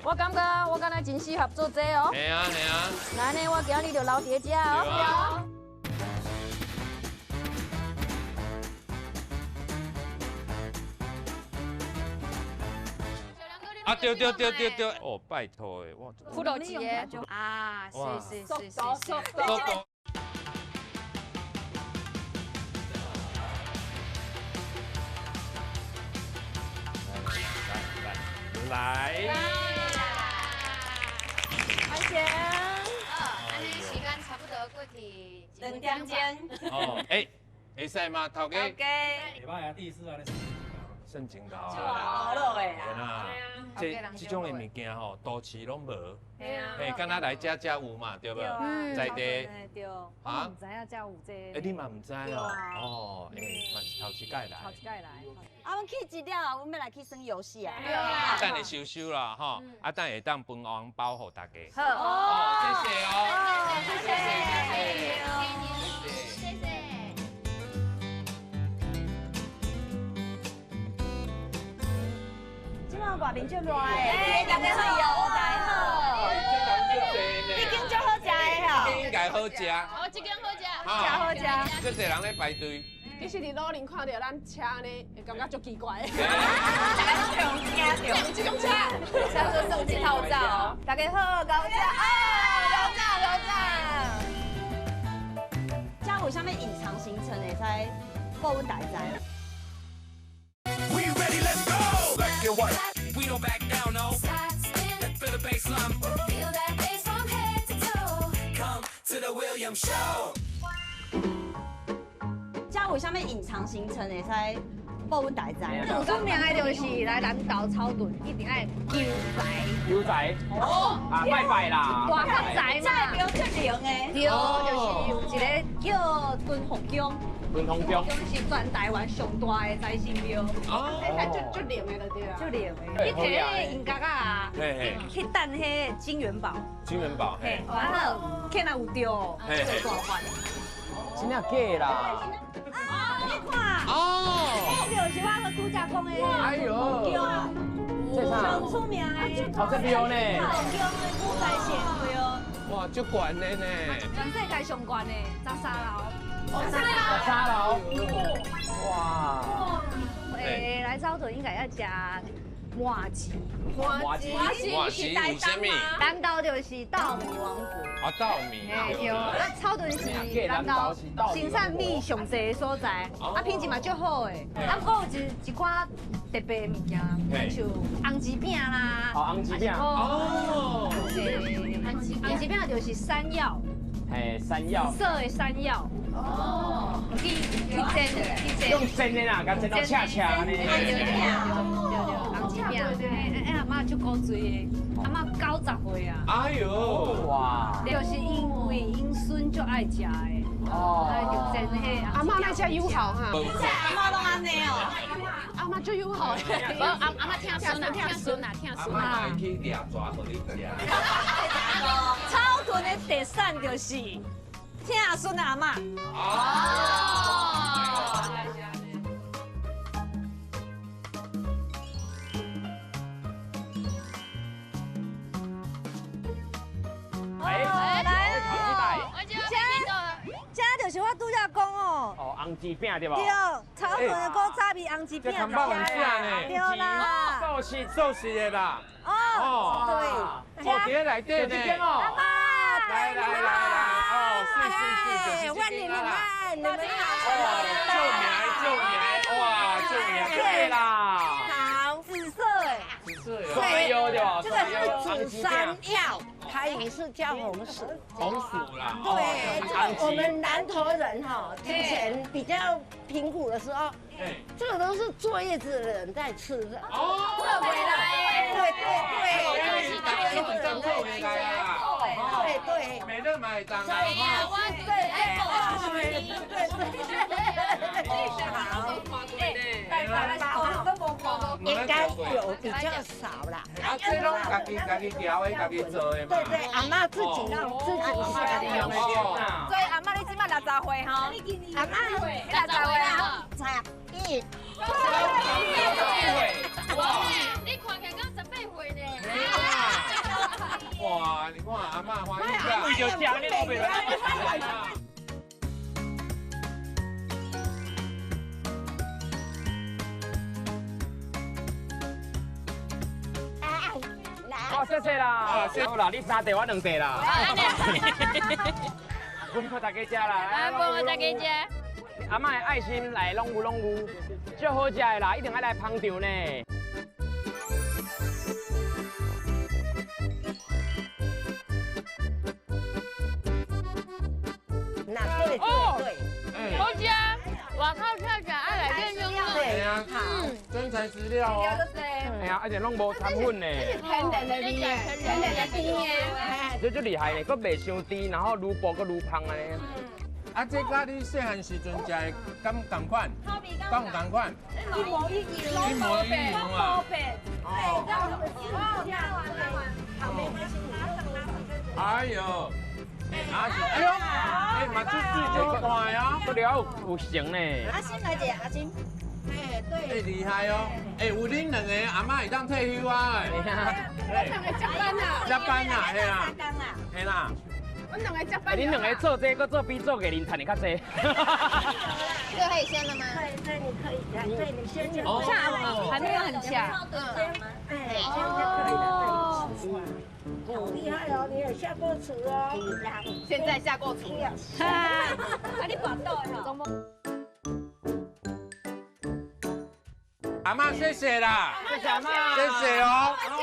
我感觉我敢若真适合做这哦。系啊系啊。那按呢我今日就留伫遮哦。啊对对对对对，哦拜托的，我。辅导一个啊，是是是是是。来，阿贤，按呢时间差不多过去2点钟。哦，哎，会使吗？头家。头家。袂歹啊，第四啊，算真𠢕啊！好的啦，这种的物件吼，都市拢无。嘿，敢若来遮才有嘛，对无？在地。对。啊？毋知影遮有这。欸，你嘛毋知哦？哦，欸，嘛是头一摆来。头一摆来。啊，阮去一了，阮欲来去耍游戏啊。等下收收啦，吼，啊，等下会当分红包予大家。好。哦，谢谢哦。谢谢。谢谢。外面足热的，大家好，大家好。这间足好食的吼，这间应该好食。哦，这间好食，好食。足济人咧排队。其实伫鲁林看到咱车呢，会感觉足奇怪。大家拢用惊著，这种车，车做算一套走。大家好，高早啊，高早高早。这有啥物隐藏行程会使报阮大家知？ We ready, let's go. Black and white. We don't back down, no. Feel the bassline. Feel that bass from head to toe. Come to the Williams Show. 这有啥物隐藏行程会使报阮大家知？最出名的就是来南投草屯，一定爱求财。求财哦，啊拜拜啦！大发财嘛！这庙足灵的。对，就是有一个叫敦福宫。敦福宫是全台湾上大的财神庙。哦，足灵的就对啦。足灵的。你提那个银角啊，去等彼个金元宝。金元宝，嘿，完了，看若有中，就大发。真正假的啦！啊，你看，哦，这就是我个拄才讲的。哎呦，这啥？上出名的。哦，这庙呢？敦福宫的古财神庙。哇，足悬的呢！全世界上悬的，13楼。 13楼。哇！欸，来草屯应该要食麻糬。麻糬，麻糬为什么？南投就是稻米王国。啊，稻米。对，啊，草屯是南投生产米上济的所在，啊，品质嘛足好的。啊，不过有一寡特别的物件，像红薯饼啦。哦，红薯饼。哦。红薯饼就是山药。嘿，山药。紫色的山药。哦。去煎的，去煎。用煎的啦，共煎到恰恰呢。对对对，红薯饼。哎，阿嬷足古锥的，阿嬷90岁啊。哎呦，哇！就是因为𪜶孙足爱食的。哦。就煎彼。阿嬷那遮友好哈。阿嬷拢按呢哦。阿嬷足友好的。阿阿嬷疼孙啊，疼孙啊，疼孙啊。阿嬷去掠蛇予你食。草屯的特产就是疼孙阿嬷。哦。来了，这就是我拄才讲哦。哦，红薯饼对无？对，草屯的古早味红薯饼。对啦。素食素食的啦。哦，对。哦，伫咧内底呢。阿嬷，来来来来，哦，是是是，欢迎你们，你们好。救命救命，哇，救命！对啦。好，紫色哎。紫色的。对对吧？这个是紫山药。它也是叫红薯，红薯啦。对，这我们南投人哈，之前比较贫苦的时候，这个都是坐月子的人在吃的。哦，做回来。对对对，坐月子人做回来啊。对对。每日买单。对呀，我对对对对。应该有比较少啦。啊，这拢家己家己调的，家己做的嘛。对对，阿嬷自己自己下的。所以阿嬷你这摆60岁吼？阿嬷60岁啦。 11。哇，你看起来敢18岁呢？哇，你看阿嬷欢喜啊！为着食你都袂来。哦，谢谢啦，好啦，你3块，我2块啦。分给大家吃啦，来分给大家吃。阿嬷的爱心来拢有拢有，足好食的啦，一定爱来捧场呢。那对对对，好食，外口跳食爱来变用对啊，真材实料哦。哎呀，而且拢无掺粉呢。这是天然的味，天然的甜的。这足厉害呢，阁袂伤甜，然后愈薄阁愈芳按呢。啊，这佮你细汉时阵食的敢仝款？敢有仝款？一模一样，一模一样啊！哦。哎呦，阿是，哎呦，哎嘛，这水真大啊，这了有成呢。阿心来一个，阿心。哎，对。哎，厉害哦！哎，有恁两个阿嬷会当退休啊！我两个接班啊！接班啊，嘿啦，嘿啦。我两个接班。恁两个做这个，阁做比做艺人赚的较济。这个可以先了吗？对对，你可以，对，你先讲。恰还没有很恰。哎，这样就可以了。对，好厉害哦，你有下过厨哦。现在下过厨了。啊，你跋倒的吼。阿嬷，谢谢啦，谢谢阿嬷，谢谢哦，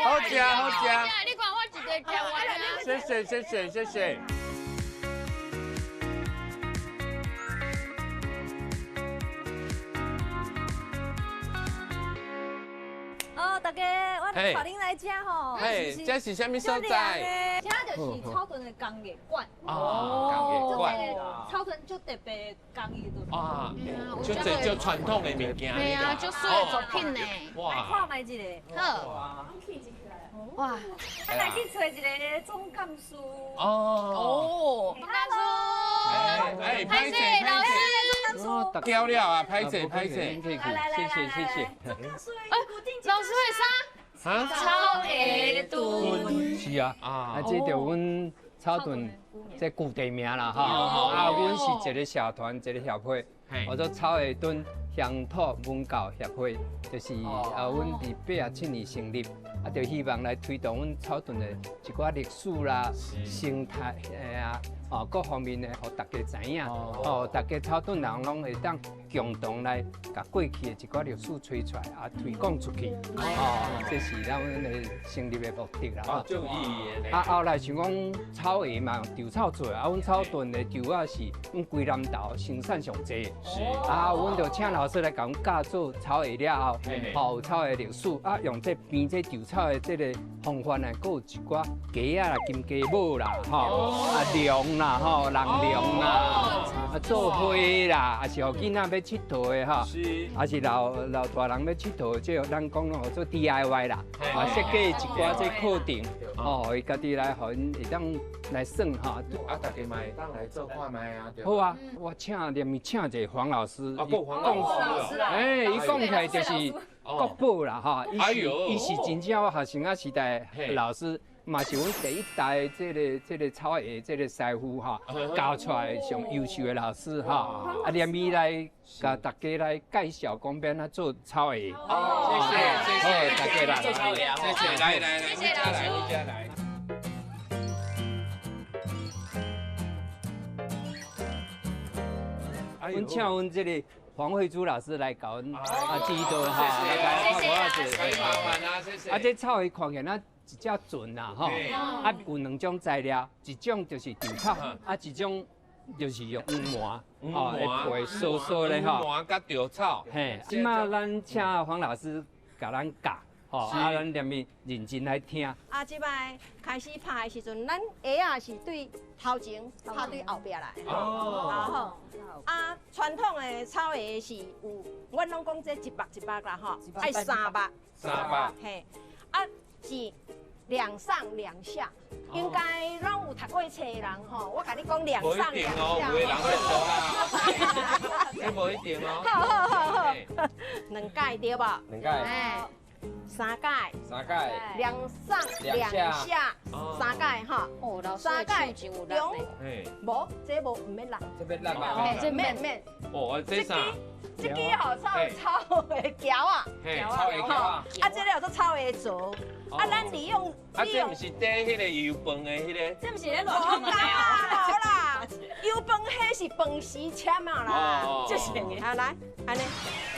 好食好食。你看我一个食完啊。谢谢谢谢谢谢。哦，大家，我带恁来这吼。嘿，这是啥物所在？这就是草屯的工艺馆。哦，工艺馆。草屯足特别工艺的。啊，就这就传统的物件。对啊，足水的作品呢。哇，来看觅一个。好。哇，咱来去揣一个总干事。哦。哦，总干事。哎，歹势，歹势。交了啊，歹势歹势。谢谢谢谢。哎，老师会啥？啊？草鞋墩。是啊，啊，这就阮草屯这旧地名啦，哈。啊，阮是一个社团，一个协会，叫做草鞋墩乡土文教协会，就是啊，阮伫87年成立，啊，就希望来推动阮草屯的一寡历史啦、生态啊，哦，各方面的，予大家知影，哦，大家草屯人拢会当共同来共过去的一寡历史揣出来，啊，推广出去，哦，这是咱的成立的目的啦。哦，足有意义的。啊，后来想讲草鞋嘛，用稻草做，啊，阮草屯的稻仔是阮规南投生产上济，啊，阮就请老师来共阮教做草鞋了后，吼，有草鞋历史，啊，用这编这稻草的这个方法呢，阁有一寡鸡仔啦、金鸡母啦，吼，啊，龙啦，吼，人龙啦，啊，做花啦，啊是予囡仔欲𨑨迌的吼，啊是老老大人欲𨑨迌，这咱讲吼做 DIY 啦，啊，设计一寡这课程，哦，伊家己来予𪜶会当来算吼。啊，大家嘛会当来做看觅啊。好啊，我请连请一个黄老师，啊，阁黄老师。哎，伊讲起来就是国宝啦，吼，伊是真正我学生仔时代老师，嘛是阮第一代这个草鞋这个师傅吼，教出来上优秀的老师吼，啊，连伊来共大家来介绍讲欲按怎做草鞋。谢谢谢谢大家啦，做草鞋，谢谢，来来来，谢谢老师，你家来。阮请阮这个黄慧珠老师来共阮啊指导哈，谢谢老师，麻烦啊，谢谢。啊，这草鞋看起来一只船啦吼，啊有两种材料，一种就是稻草，啊一种就是用黄麻，哦，会皮酥酥的吼。黄麻佮稻草。嘿，这马咱请黄老师共咱教，吼，啊咱连面认真来听。啊，这摆开始拍的时阵，咱鞋仔是对头前拍对后壁来。哦。好。啊，传统的草鞋是有，阮拢讲这一目一目啦吼，爱三目。三目。嘿，啊是两上两下，应该拢有读过册的人吼，我共你讲两上两下。无一定哦，有的人会错啦。这无一定哦。好好好好，两届对无？两届。三届。三届。两上两下，三届哈。哦，老师三届中。无，这无毋免力。这免力啊？这免免。哦，这啥？这支吼草草的桥啊，草的桥啊，啊，这个叫做草的槽，啊，咱利用，啊，这毋是缀彼个油饭的彼个，这毋是咧乱讲的啊，啦，油饭彼是饭匙签啊啦，这是的，啊来，按呢，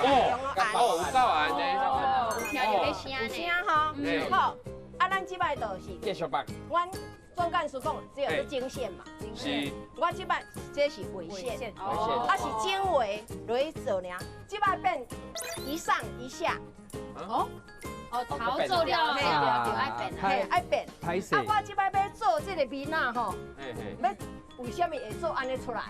哦，哦，有够按呢，有听到声有声吼，好，啊，咱这摆就是继续吧，阮总干事讲，这叫做经线嘛，是，我这摆这是纬线，啊是经纬落去做尔，这摆变一上一下，哦，哦，头做了，对对，爱变，嘿，爱变。啊，我这摆欲做这个面仔吼，欲为啥物会做按呢出来？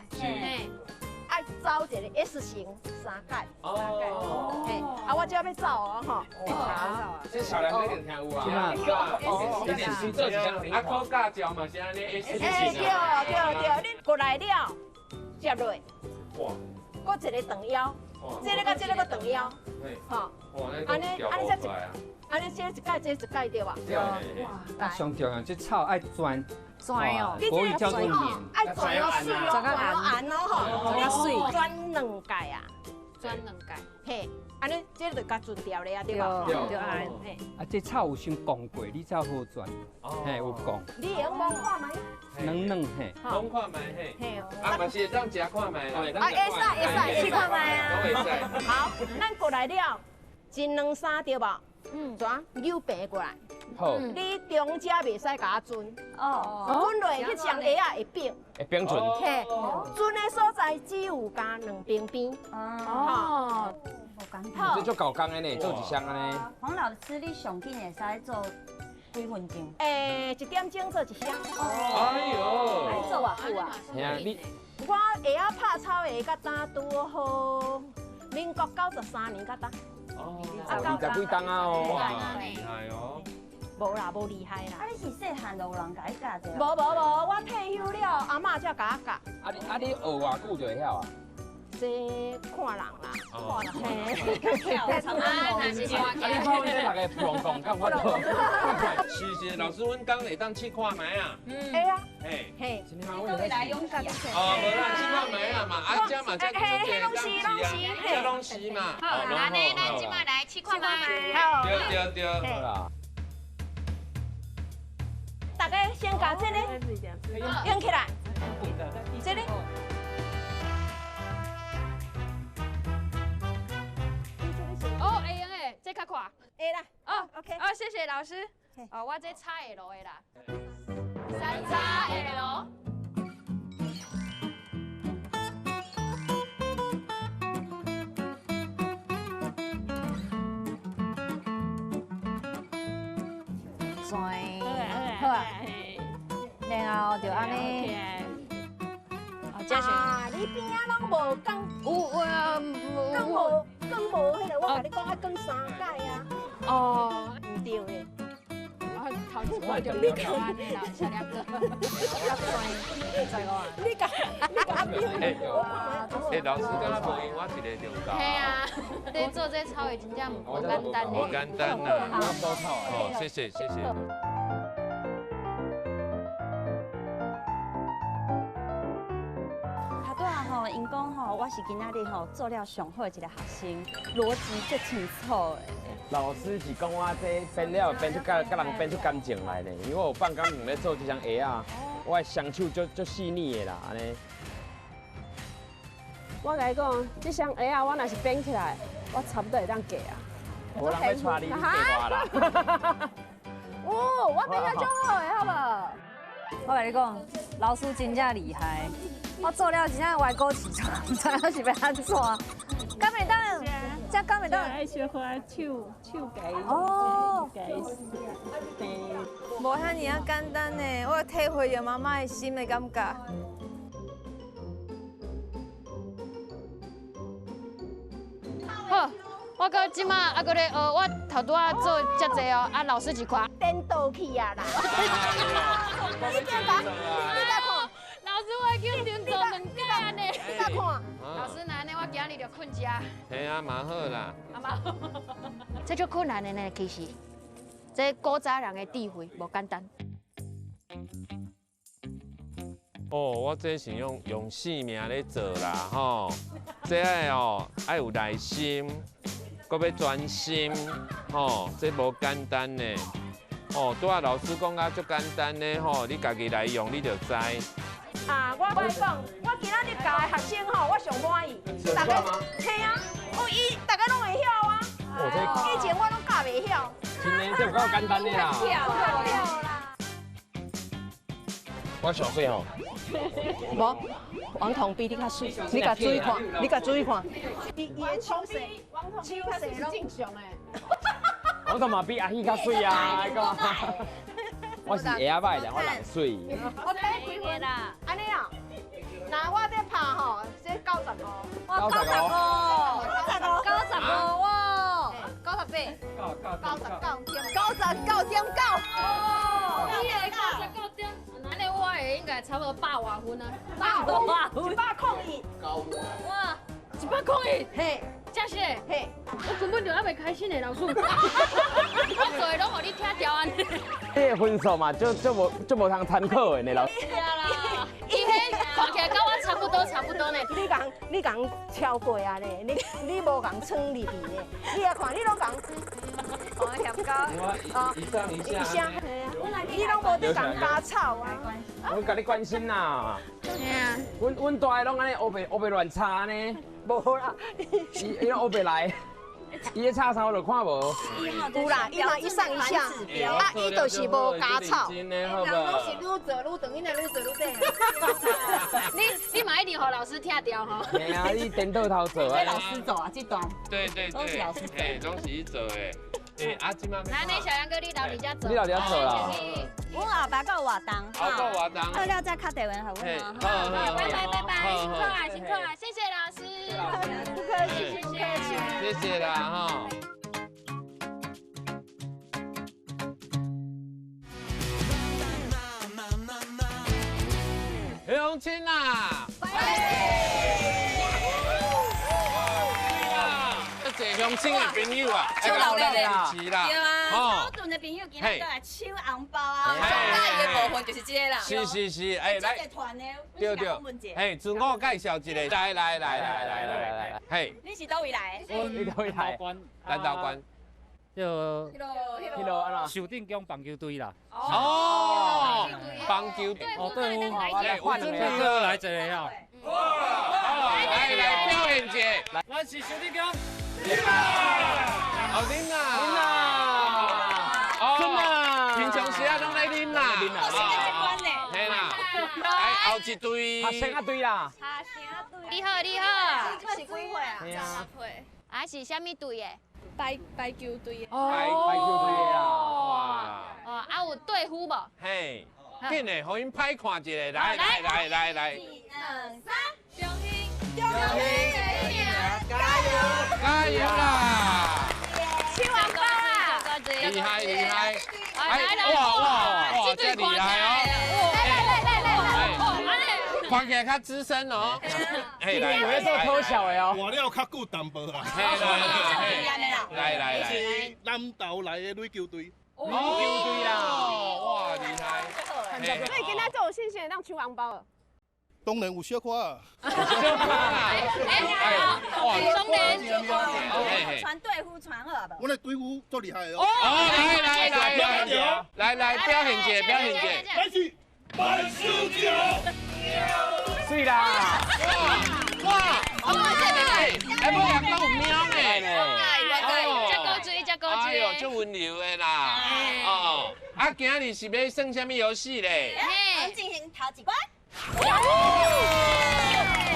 爱走一个 S 型三界，哦，嘿，啊，我这欲走哦，吼，这小梁一定听有啊，啊，考驾照嘛是按呢 S 型。哎，对对对，你过来了，接落，哇，阁一个长腰，这个佮这个阁长腰，吼，按呢按呢才一，按呢这一届这一届对吧？对。啊，上重要这草爱钻。钻哦，国语叫做碾，爱钻哦水哦，钻哦按哦吼，钻水，钻两届啊，钻两届，嘿，按呢这就较钻掉了啊，对吧？对按，嘿。啊，这草有先讲过，你才好钻，嘿，有讲。你会用摸看觅？软软嘿。摸看觅嘿。嘿。啊，嘛是会当食看觅啦。啊，会使会使，试看觅啊。拢会使。好，咱过来了，一两三对无？嗯，怎扭平过来？好。你中间袂使共我钻。哦。钻落去上鞋仔会变。会变船。嘿，钻的所在只有加两边边。哦。好。这足够工的呢，做一箱按呢。黄老师，你上紧会使做几分钟？欸，1点钟做一箱。哎呦。你做偌久啊？嘿啊，你。我会晓拍草鞋，到今拄好，民国93年到今。哦，20几冬啊哦，厉害哦！无啦，无厉害啦。啊，你是细汉就有人共你教这？无无无，我退休了，阿嬷才共我教。啊你啊你学偌久就会晓啊？一这看人啦，看人。啊，若是看啊，你看阮这六个普龙讲，敢有法度？是是，老师，阮讲会当试看觅啊。嗯。会啊。嘿。嘿。你来勇气。哦，无啦，试看觅啊嘛，啊，这嘛这这会当试啊，这拢是嘛。好，按呢，咱这摆来试看觅。好。对对对。好啦。大家先共这个用起来，这个。哦，会用的，这较快。会啦。哦，OK。哦，谢谢老师。哦，我这XL的啦。3XL。转，好啊。然后就按呢。啊，你边仔拢无讲，有有讲无讲无彼个，我共你讲爱讲三摆啊。哦，毋对的。我头一摆就你讲按呢啦，小两个。你共你共阿扁，哎，老师敢若无用我一个就有够。嘿啊，你做这草的真正无简单无简单呐。哦，谢谢谢谢。𪜶讲吼，我是今仔日吼做了上好的一个学生，逻辑足清楚的。老师是讲我这编了编出佮佮人编出感情来呢，因为我有放感情咧做这双鞋仔，我的双手足足细腻的啦，按呢。我共你讲，这双鞋仔我若是编起来，我差不多会当嫁啊。无人欲娶你，你嫁我啦。哦，我编得足好的，好无？我共你讲，老师真正厉害。我做了真正歪古起床，毋知影是欲按怎。敢会当？这敢会当？爱小可手手机。哦。无遐尔仔简单呢，我体会著妈妈的心的感觉。好，我到这马还阁咧学，我头拄仔做遮济哦，啊老师一看。颠倒去啊啦！你共，你共看。老师，我已经连做两届呢。你共看。老师，那按呢，我今日就睏遮。嘿啊，嘛好啦。啊嘛好。这足困难的呢，其实，这古早人的智慧无简单。哦，我这是用用性命咧做啦，吼。这爱哦，爱有耐心，阁欲专心，吼，这无简单呢。哦，拄仔老师讲啊，足简单呢，吼，你家己来用，你就知。啊，我共你讲，我今仔日教的学生吼，我上满意。大家，嘿啊，哦，伊大家拢会晓啊。以前我拢教袂晓。真的，这有够简单的啦。我上水吼。无，王彤比你较水，你共注意看，你共注意看。伊伊的手势，手势是正常的。王彤嘛比阿喜较水啊，我是鞋仔歹的，我人水。我等几分啦？按呢啊？那我这拍吼，这95。哇，95，95哇，98。 99.9。哦，你的99点，按呢我的应该差不多100外分啊。100外分，101。哇，101。嘿。真是的，嘿，我根本就还袂开始呢，老师。我做的拢予你听掉按呢。你的分数嘛，就无通参考的呢，老师。是啦，伊彼看起来佮我差不多，差不多呢。你共超过啊咧，你无共闯入去呢。你也看，你拢共，我嫌高。哦，一上一下。你拢无伫共加草啊。我共你关心啦。嘿啊。阮大的拢按呢乌白乌白乱插呢。无啦，伊拢乌白来，伊咧插啥我就看无。有啦，伊嘛一上一下，啊，伊就是无加草。人拢是愈做愈长，你若愈做愈短。你嘛一定予老师听著吼。嘿啊，你颠倒头做啊。这老师做啊，这段。对对对。拢是老师做。嘿，拢是伊做的。哎，啊，这马。那你小杨哥，你留伫遮做。你留伫遮做啦。阮后摆阁有活动。后阁有活动。好了再敲电话予阮哦。好，好，拜拜拜拜，辛苦啦辛苦啦，谢谢老师。不客气，不客气。谢谢啦哈。乡亲啊！乡亲的朋友啊，手热热支持啦，对啊，草屯的朋友今日都来抢红包啊，上喜欢的部分就是这个啦。是是是，哎来，团的，对对，嘿，自我介绍一下，来来来来来来来，嘿，你是佗位来的？你佗位来？南投县。叫彼落按怎？寿定宫棒球队啦。哦，棒球队。哦，对，来，有准备好来一个哦。来来表演一下。来，我是寿定宫。恁啦，哦恁啦，恁啦，哦，平常时啊拢咧啉啦。我是咧这关咧。嘿啦，来后一队。学生队啦。学生队。你好，你好。这是几岁啊？十岁。啊是啥物队的？排排球队的。排排球队的啦。哇。哦，啊有队服无？嘿，紧嘞，予𪜶歹看一下，来来来来来。一二三，中兴，中兴，加油，加油啦！抢红包啦！厉害厉害！来来哇哇哇，这厉害哦！来来来来来，哦，按呢，看起来较资深哦。哎，来，有咧做偷笑的哦。活了较久淡薄啦。来来来，是南投来的垒球队。垒球队啦，哇，厉害！所以今仔做有信心当抢红包了。当然有小可啊。小可啊！哎，哇，当然。传队夫传好无？我的队夫足厉害哦。哦，来来来来来，表现一下，表现一下。开始，扳手球。水啦！哇哇！哎，无人讲有猫呢。这高水，这高水。哎呦，足温柔的啦。哦，啊，今日是欲耍啥物游戏咧？我们进行头一关。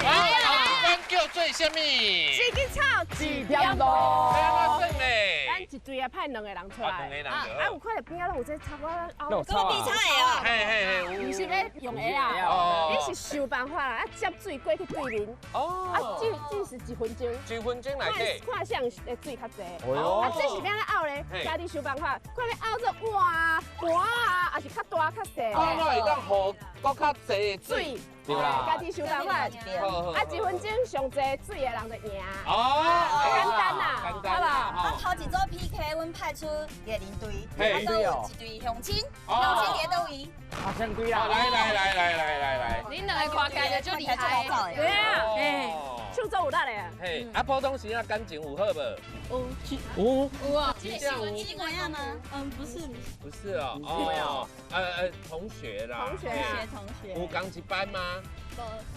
来，头一关叫做啥物？一支草，一点路。欲按怎耍咧？咱一队啊派两个人出来。两个人。啊，有看著边仔拢有这草啊，拢有草比赛的哦。嘿嘿嘿，毋是欲用鞋啊，你是想办法啊，接水过去对面。哦。啊，只只是一分钟。一分钟内底。看谁的水较济。啊，这是欲按怎拗咧？家己想办法，看欲拗做换盘啊，还是较大较细。看怎会当予阁较济的水。对啦。家己想办法。啊，一分钟上济水的人就赢。哦。简单啦，简单啦。啊，头一组 PK，阮派出艺人队，啊，阁有一队乡亲，乡亲伫佗位？学生队啦。来来来来来来来。恁两个看起来就足厉害。对啊，哎，手足有力的。嘿，啊，普通时啊感情有好无？有。有。有啊。真正有。是妹仔吗？嗯，不是。不是哦，哦，同学啦。同学，同学。有仝一班吗？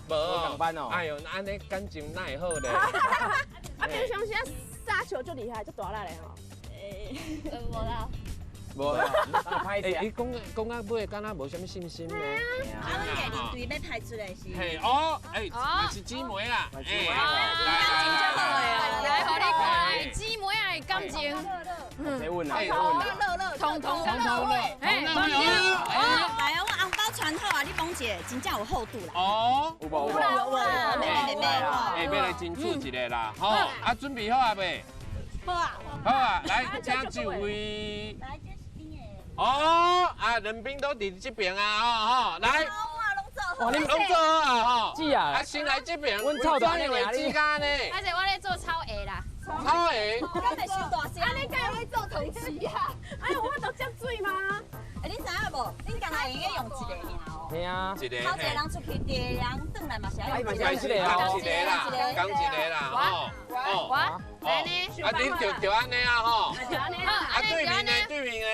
无。无仝班哦。哎呦，按呢感情哪会好咧？啊，平常时啊杀球足厉害，足大力的吼。欸，无啦。无啦，歹势。伊讲讲到尾，敢若无啥物信心呢。啊，阮艺人队欲派出来是。嘿，哦，哎，嘛是姊妹啦。来来来，来，予你看，姊妹仔的感情。谁问啊？彤彤彤彤的，嘿，来啊，我红包传好啊，你讲一下，真正有厚度啦。哦，有无？有无？有，妹妹妹，哎，欲来争取一下啦，吼，啊，准备好啊未？好啊。好啊，来，请就位。来，这是恁的。哦，啊，两边都伫这边啊，吼吼，来。哇，你拢做好啊，吼。姊啊，啊，先来这边，阮草屯的之间呢。而且我咧做草鞋啦。草鞋。敢会伤大声？按呢敢会做铜钱啊？哎，有法度接水吗？哎，你知影无？恁刚才会用用一个尔哦。嘿啊。一个。头一个人出去，第二个人转来嘛是爱用一个。一个啦，一个啦，讲一个啦，吼。我，来呢。啊，你就就按呢啊，吼。就按呢啊。啊，对面呢？对面呢？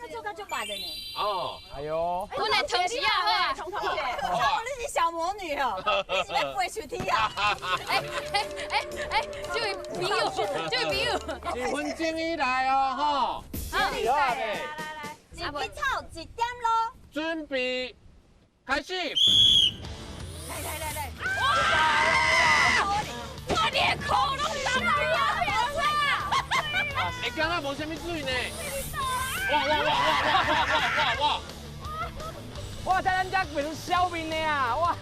那做甲足捌的呢。哦。哎呦。阮的汤匙啊，好啊。彤彤姐。哦，你是小魔女哦，你是欲飞出天啊？哎哎哎哎，这位朋友，这位朋友。一分钟以内哦，吼。好。来来来。一支草，一点露。准备，开始。来来来来。哇！哇，你的裤拢湿啊！哎，敢若无啥物水呢？哇哇哇哇哇哇哇哇！哇，在咱遮变成小面的啊！哇，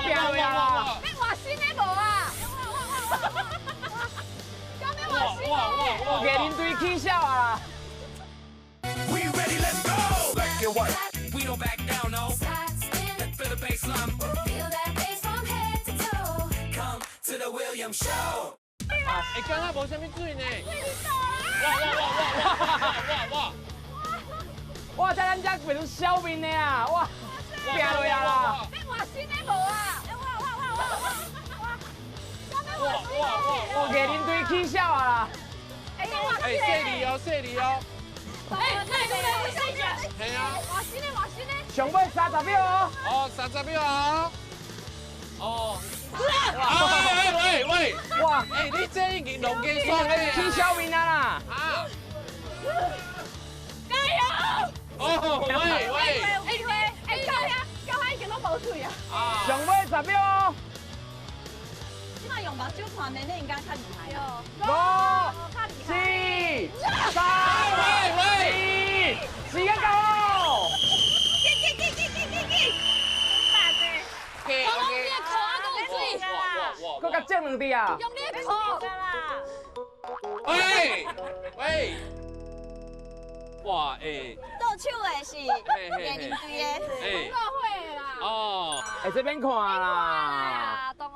漂亮啊！欲换新的无啊？敢欲换新的？艺人队起痟啊啦！ We ready, let's go. Black and white. We don't back down, no. Feel the bass line. Feel that bass from head to toe. Come to the Williams Show. 啦！哎，敢若無啥物水呢。哇哇哇哇哇哇！哇！這咱這變成小面的啊！哇，拼落啊啦！你換新的無啊？哇哇哇哇哇！哇哇哇！艺人队起痟啊啦！哎，哎，细腻哦，细腻哦。哎，对对对，系啊。换新的，换新的。上尾30秒哦。哦，30秒哦。哦。啊喂喂喂！哇！哎，你這已經弄加爽的起痟面啊啦！啊！加油！哦，喂喂！哎喂，哎，到遐，到遐已經攏無水啊！上尾10秒哦。這擺用目睭看妹妹應該較厲害哦。 5、4、3、2，時間到哦！緊緊緊緊緊緊緊！OK。用你的口啊，夠水。閣較正兩滴啊！用你的口。喂喂！哇，哎！倒手的是艺人队的，哎，同乐会的啦。哦，哎，這免看啦。同學，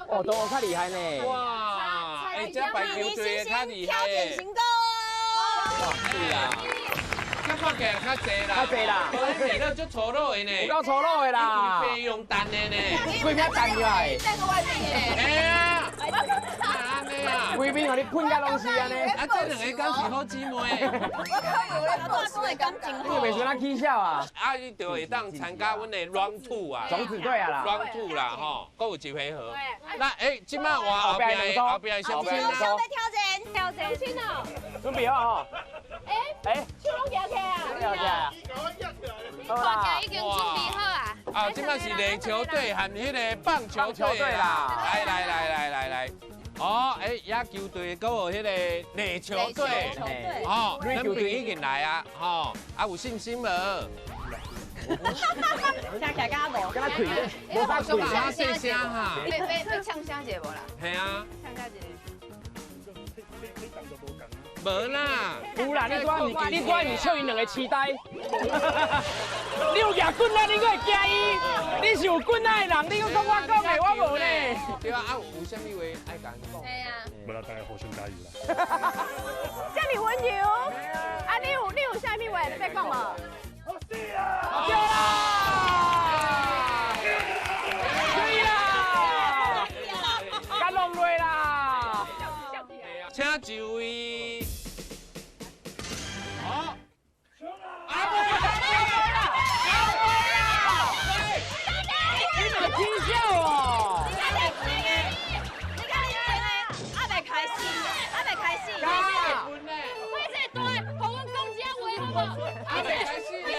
哦，同學較厲害呢。哇，哎，這排球隊的較厲害。挑戰成功。哇，是啊。較看起來較濟啦，較濟啦，你那足粗魯的呢，有夠粗魯的啦，規用彈的呢，規片彈起來。在個外面的。哎呀，按呢啊，規邊予你噴甲攏是按呢。啊，這兩个敢是好姊妹？我靠，有咧報數的感情你袂算咱起痟啊？啊，伊就會當參加阮的 round two 啊，種子隊啊啦，round two 啦吼，閣有一回合。那哎，這擺換後壁的，後壁的小小妹挑戰，挑戰先哦。準備好吼。哎哎，手攏舉起來啊！舉起來。看起來已經準備好啊。啊，這擺是壘球隊和彼个棒球隊啦。來來來來來來。哦，哎，野球隊閣有彼个壘球隊，哦，兩邊已經來啊，吼，啊有信心無？聽起來敢無？敢若開，無法開。細聲哈。欲嗆聲一下無啦？係啊。嗆聲一下。無啦，有啦，你拄仔是，你拄仔是笑𪜶兩个痴呆。你有举棍仔，你閣會驚伊？你是有棍仔的人，你閣講我講的，我無呢。對啊，啊有啥物話愛共𪜶講？係啊。無啦，大家互相加油啦。這麼溫柔，啊你有啥物話欲講無？好死啊！對啦！對啦！甲弄落啦！請就位。好。阿妹，你嘛起痟哦！你看你这个，还袂開始，還袂開始。我這大，予阮講這話好無？還袂開始咧。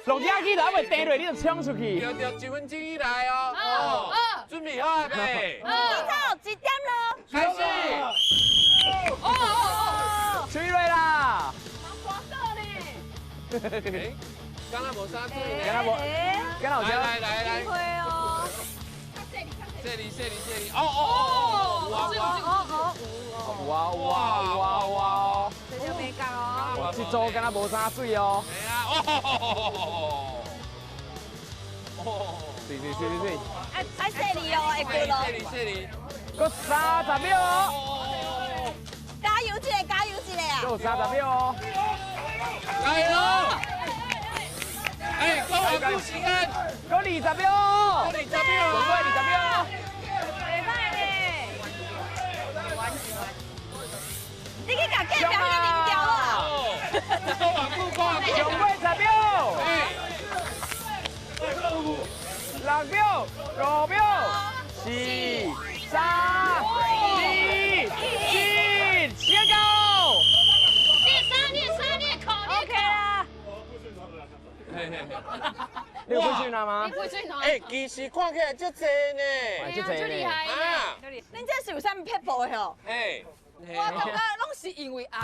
落遮去就還袂跌落，你就衝出去。對對，1分鐘以內哦。哦。準備好了未？起草1點了。開始。哦哦哦！吹落啦！滑倒呢？敢若無啥水呢？敢若無？敢若有來來來來。會哦。這裡這裡這裡，哦哦哦哦，有啊有啊有啊有啊！這就沒講哦。這組敢若無啥水哦。係啊，哦。水水水水水。愛細膩哦，會過咯。細膩細膩。閣30秒哦。加油一個，加油一個啊！閣有30秒哦。加油！哎，閣偌久時間？閣20秒。閣20秒。上尾20秒。袂歹呢。你去共隔壁彼个啉掉啊！閣偌久？閣偌久？上尾10秒。6秒，5秒，4、3、2、1，時間到。你三，你口，你 OK 啦。你有配训啊嗎？你配訓啊？哎，其實看起來足濟呢，足厲害啊！恁這是有啥物撇步的吼？哎，我感覺攏是因為愛。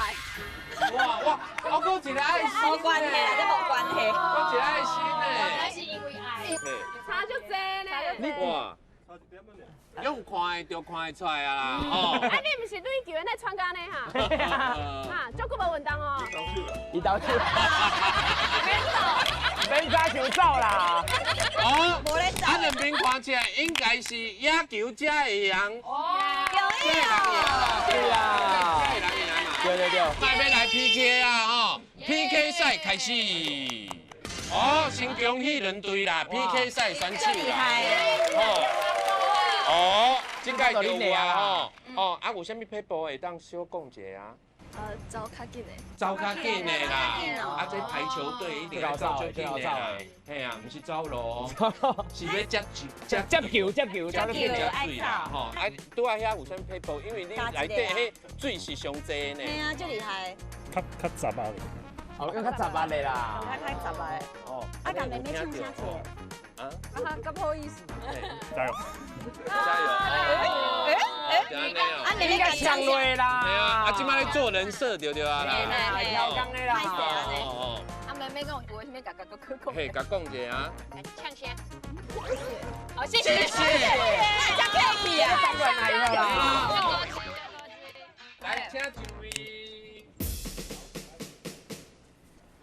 哇哇，我閣一個愛心。無關係啦，這無關係。閣一個愛心呢。原來是因為愛。差足濟呢。哇！用看的就看得出來啊啦，哦。啊，你毋是壘球的，那穿甲按呢哈？哈，足久無運動哦。伊投手。免走，免早就走啦。哦，啊，兩邊看起來應該是野球者的人。哦。啦，对啦，对对对，那欲来 PK 啊吼，PK 赛开始。哦，先恭喜两队啦，PK 赛选手啦。哦，哦，这届就有啊吼。哦，啊有啥物撇步会当小讲一下啊？走较紧的。走较紧的啦，啊这排球队一定要走足紧的啦。嘿啊，毋是走路，是欲接球、接球、接球、接球、接水啦。吼，啊，拄仔遐有啥物撇步？因为你内底彼水是上济呢。嘿啊，足厉害。较较杂啊。哦，用较杂啊的啦。较较杂啊的。哦。啊，共妹妹唱啥歌？啊？啊，咁好意思。加油！加油！哎哎，啊，妹妹呛落啦。对啊，啊，这摆咧做人设对对啊啦。跳工的啦。哦。啊，妹妹讲有啥物，共共佮讲。嘿，共讲一下啊。唱先。好，谢谢。谢谢。那真客气啊。来，请就位。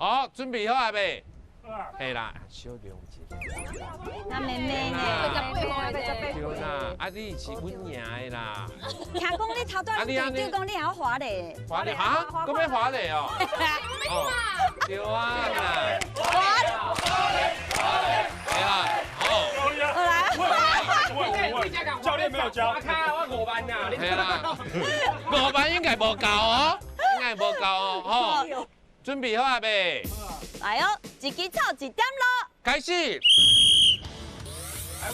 好，准备好啊未？嘿啦，小谅解。那妹妹呢？对啦，啊你是阮赢的啦。听讲你头拄仔队长讲你会晓滑咧。滑咧哈？阁欲滑咧哦？哦，对啊啦。滑。对啦，哦。好啦。教练没有教。我5万呐。嘿啦，5万应该无够哦，应该无够哦，吼。准备好啊未？来哦，一支草一点露，开始！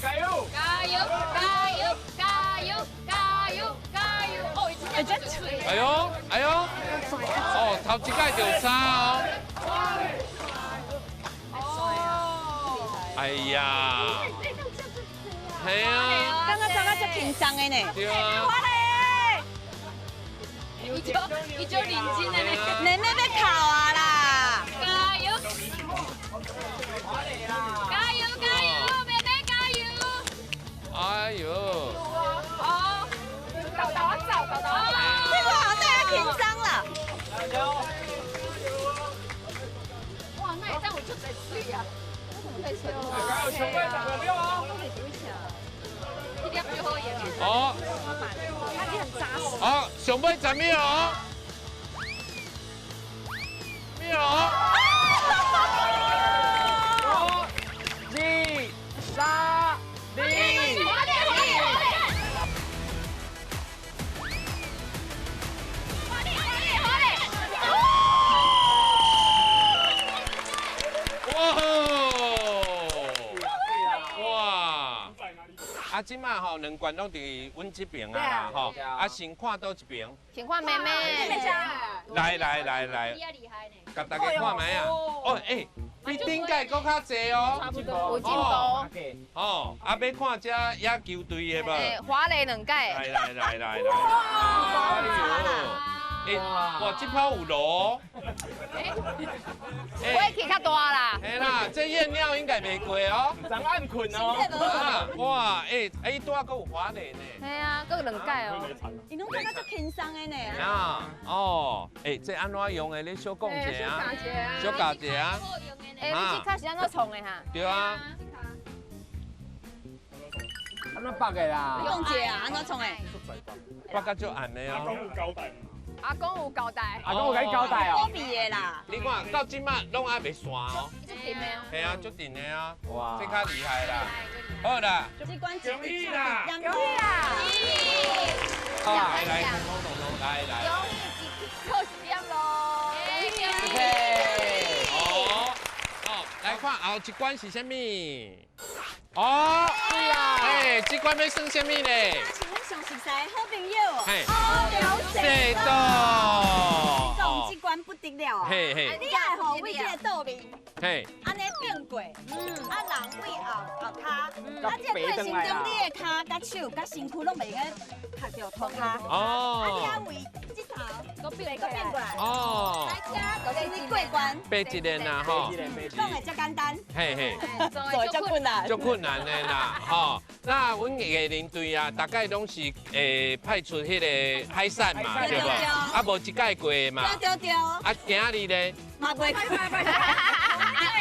加油！加油！加油！加油！加油！加油！哦，已经哎呦，哎呦，哦，头一摆就差哦。哎呀！系啊！刚刚走到足轻松的呢。对啊。伊就认真的呢。妹妹欲哭啊啦！加油！加油加油，妹妹加油！哎呦！哦，豆豆啊走，豆豆啊走！这个好像太紧张了。哇，那会当有足济水啊！加油，上尾10秒哦。这粒最好用。哦。好，上尾10秒哦。秒哦。5、4、3、2。哇！啊，这摆吼两关拢伫阮这边啊啦吼，啊先看佗一边？先看妹妹。来来来来，共大家看觅啊！哦，欸，比顶届阁较济哦，差不多，有进步。哦，啊，欲看这野球队的无？华丽两届。来来来来来。哎，哇，这抛有路。火气较大啦。嘿啦，这验尿应该袂过哦。昨暗困哦。哇，哎，哎，拄仔阁有华丽呢。嘿啊，阁有两届哦。伊拢感觉足轻松的呢。啊，哦，哎，这按怎用的？你小讲一下啊。小教一下啊。哎，你这卡是按怎创的哈？对啊。按怎绑的啦？讲一下啊，按怎创的？绑甲足暗的哦。阿公有交代。阿公有交代。阿公有共你交代哦。保密的啦。你看到这摆拢还袂散哦。足甜的哦。系啊，足甜的啊。哇，这较厉害啦。好啦。这关恭喜啦！恭喜啦！来来，来来。恭喜一扣一点咯。哦哦，来看后一关是啥物？哦，对啦。哎，这关欲算啥物咧？是阮上熟似的好朋友，好了解到。讲这关不得了啊！嘿嘿，你爱吼为这个桌面，嘿，按呢变过，啊人为后后跤，啊这个过程中你的跤佮手佮身躯拢袂用卡著涂跤，哦，啊你啊为这头阁变过来，哦，来这就是你过关，爬一年啦吼，讲的遮简单，嘿嘿，做遮困难，足困难的啦，吼。那阮艺人队啊，大概拢是会派出彼个海产嘛，对无？啊，无一届过的嘛。对对对。啊，今仔日咧？嘛袂过。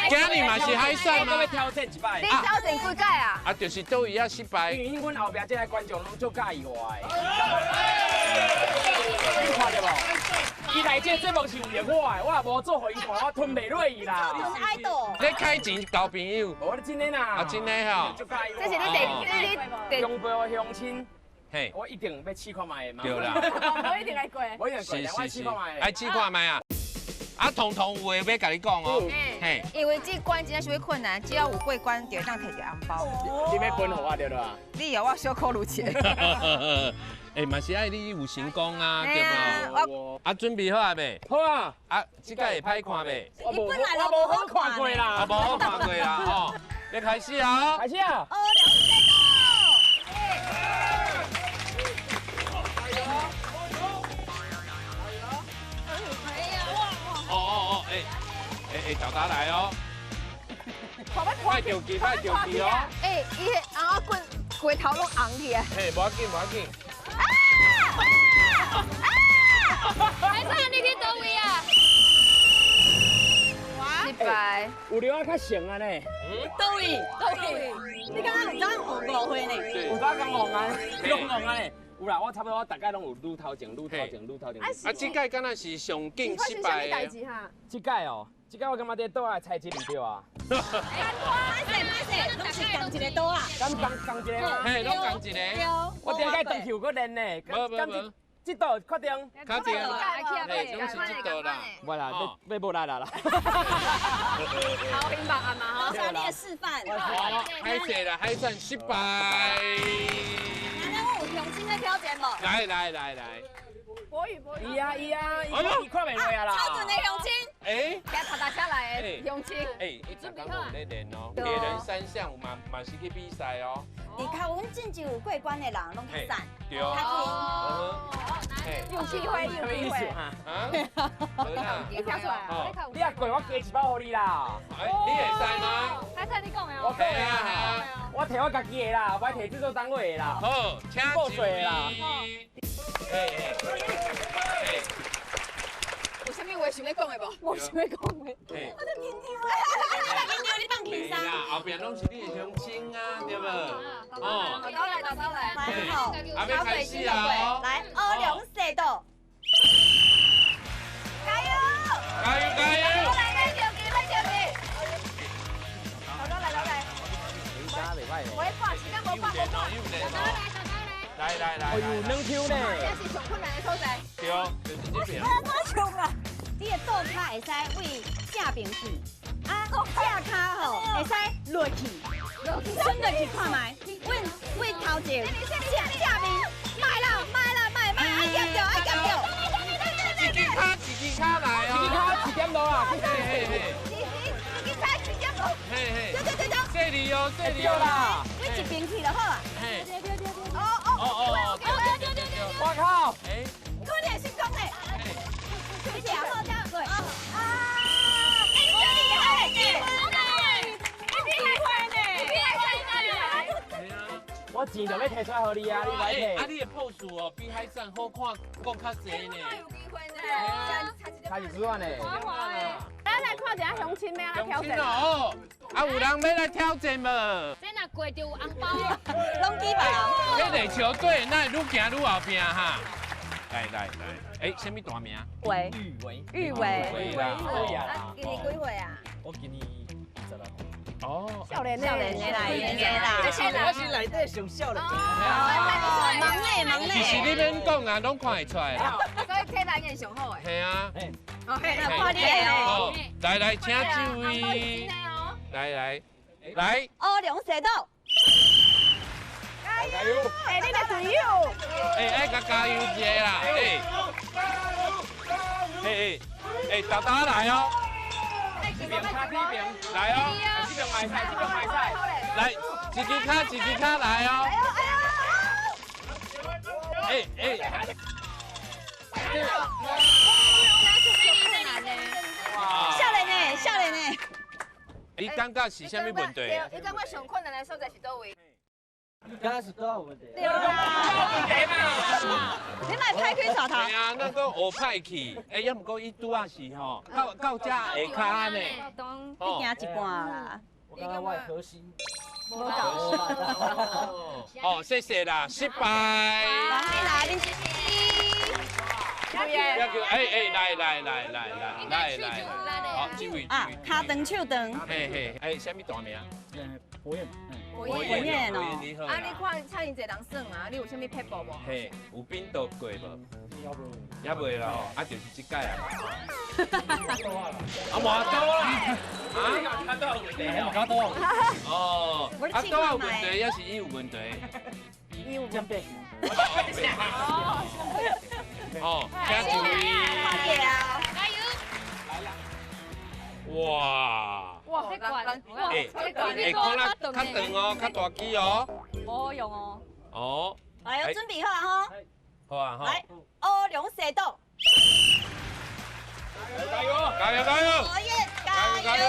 今日嘛是海选吗？我要挑战一摆。你挑战几届啊？啊，就是佗位仔失败。因为阮后壁这个观众拢足佮意我的。你看著无？伊来这节目是为了我的，我也无做予伊看，我吞袂落伊啦。爱豆。你开钱交朋友。无，你真的啦。啊，真的吼。足佮意我。这是你第，你第。中部的乡亲。嘿，我一定欲试看觅的嘛。对啦。我一定来过。我一定过，我试看觅。爱试看觅啊！啊，彤彤有话欲共你讲哦。嘿，因为这关真正是困难，只要有过关就会当提著红包。你欲分予我对啦？你有我小考虑一下。欸，嘛是爱你有成功啊，对无？啊，准备好啊未？好啊。啊，这届会歹看未？我无好看过啦。啊，无好看过啦，吼。欲开始啊！开始啊！哦，欸，豆豆来哦！快着急，快着急哦！欸，伊个红仔棍规头拢红去啊！嘿，无要紧，无要紧。啊！啊！海选，你去佗位啊？失败。有了啊，较成啊呢。佗位？佗位？你敢若有怎学误会呢？有怎讲误啊？拢误啊呢？有啦，我差不多，我大概拢有愈头前，愈头前，愈头前。啊，这届敢若是上紧失败的。这届哦，这届我感觉这桌仔材质毋对啊。歹势歹势，拢是仝一个桌仔。敢仝一个？嘿，拢仝一个。我顶届转去有阁练呢。无无无。这道确定。确定。嘿，拢是这道啦。无啦，欲无力啦啦。好，平板阿妈。多谢你的示范。歹势啦，海选失败。乡亲在挑战无？来来来来，博宇博宇，伊啊伊啊，伊看袂落啊啦。超准的乡亲，哎，骑脚踏车来的乡亲，哎，伊逐工拢有咧练哦，铁人三项嘛嘛是去比赛哦。而且阮进前有过关的人拢较散，对，较轻，有机会有机会。啊？你跳出来啊！你啊过，我加一包予你啦。哎，你会使吗？海选你讲的哦。我讲的啊。我提我家己的啦，我提制作单位的啦。好，请报税的啦。有啥物话想欲讲的无？无想欲讲的。我就紧张啊！你紧张，你放轻松。后壁拢是你的乡亲啊，对无？哦。豆豆来，豆豆来。好，啊，欲开始啊！来，乌龙踅道。加油！加油加油！来，来，着急，来着急。豆豆来，豆来。我看时间无看无看。来来来，哎呦，两抽呢！这是上困难的所在。对，就是这边。我冲啦！你的桌跤会使对正边去，啊，正跤吼会使落去，伸落去看觅。阮对头前正正面，卖啦卖啦卖卖，爱夹著爱夹著。一支跤一支跤来哦。一支跤一点落啊！嘿嘿嘿。一支跤一点落。嘿嘿。对对对对。这里哦，这里哦啦。对一边去就好啊。嘿。对对对对。哦哦哦哦。对对对对对。我靠！哎。可能成功嘞。谢谢，好，这样对。啊！哎，你真厉害呢！你厉害呢！你厉害呢！我钱就欲提出来予你啊，你来提。啊，你的 pose 哦，比海选好看，讲较济呢。有机会呢。差一丝万呢。咱来看一下乡亲欲来挑战。哦，啊，有人欲来挑战无？这若过就有红包。拢几百人。这个球队哪会愈行愈后壁哈？来来来，哎，啥物大名？维。玉维。玉维。维啦。啊，今年几岁啊？我今年26岁。哦。少年的。少年的啦，年的啦。我是内底上少年。忙嘞忙嘞。其实你免讲啊，拢看会出来啦。所以体力应上好的。系啊。哦，嘿，看你的哦。来来，请就位。来来来。乌龙踅道。加油！哎，你的队友。哎，爱共加油一下啦！哎，哎哎哎，豆豆来哦。这边卡这边，来哦。这边卖菜，这边卖菜。来，一支跤，一支跤来哦。哎哎。少年的，少年的。你感觉是啥物问题？你感觉上困难的所在是佗位？刚开始都有问题。对啦。你莫歹开刷头。系啊，那个学歹去，哎，也毋过伊拄仔是吼，到到遮下跤呢。你行一半啦。我刚刚我的核心。无够。哦，谢谢啦，失败。来，恁支持。哎哎，来来来来来来来，好，这位啊，跤长手长。嘿嘿，哎，啥物大名？博彦。博彦哦。啊，你看遮尔济人耍啊，你有啥物撇步无？嘿，有变倒过无？也袂啦吼，啊，就是这届啊。啊，换刀啊！啊，较多有问题，较多。哦，啊，刀有问题，抑是伊有问题？伊有问题。哦，请注意。加油！哇！哇，这管，哎，哎，看啦，较长哦，较大支哦。无好用哦。哦。来，有准备好啊吼。好啊，来，乌龙蛇刀。加油！加油！加油！加油！加油！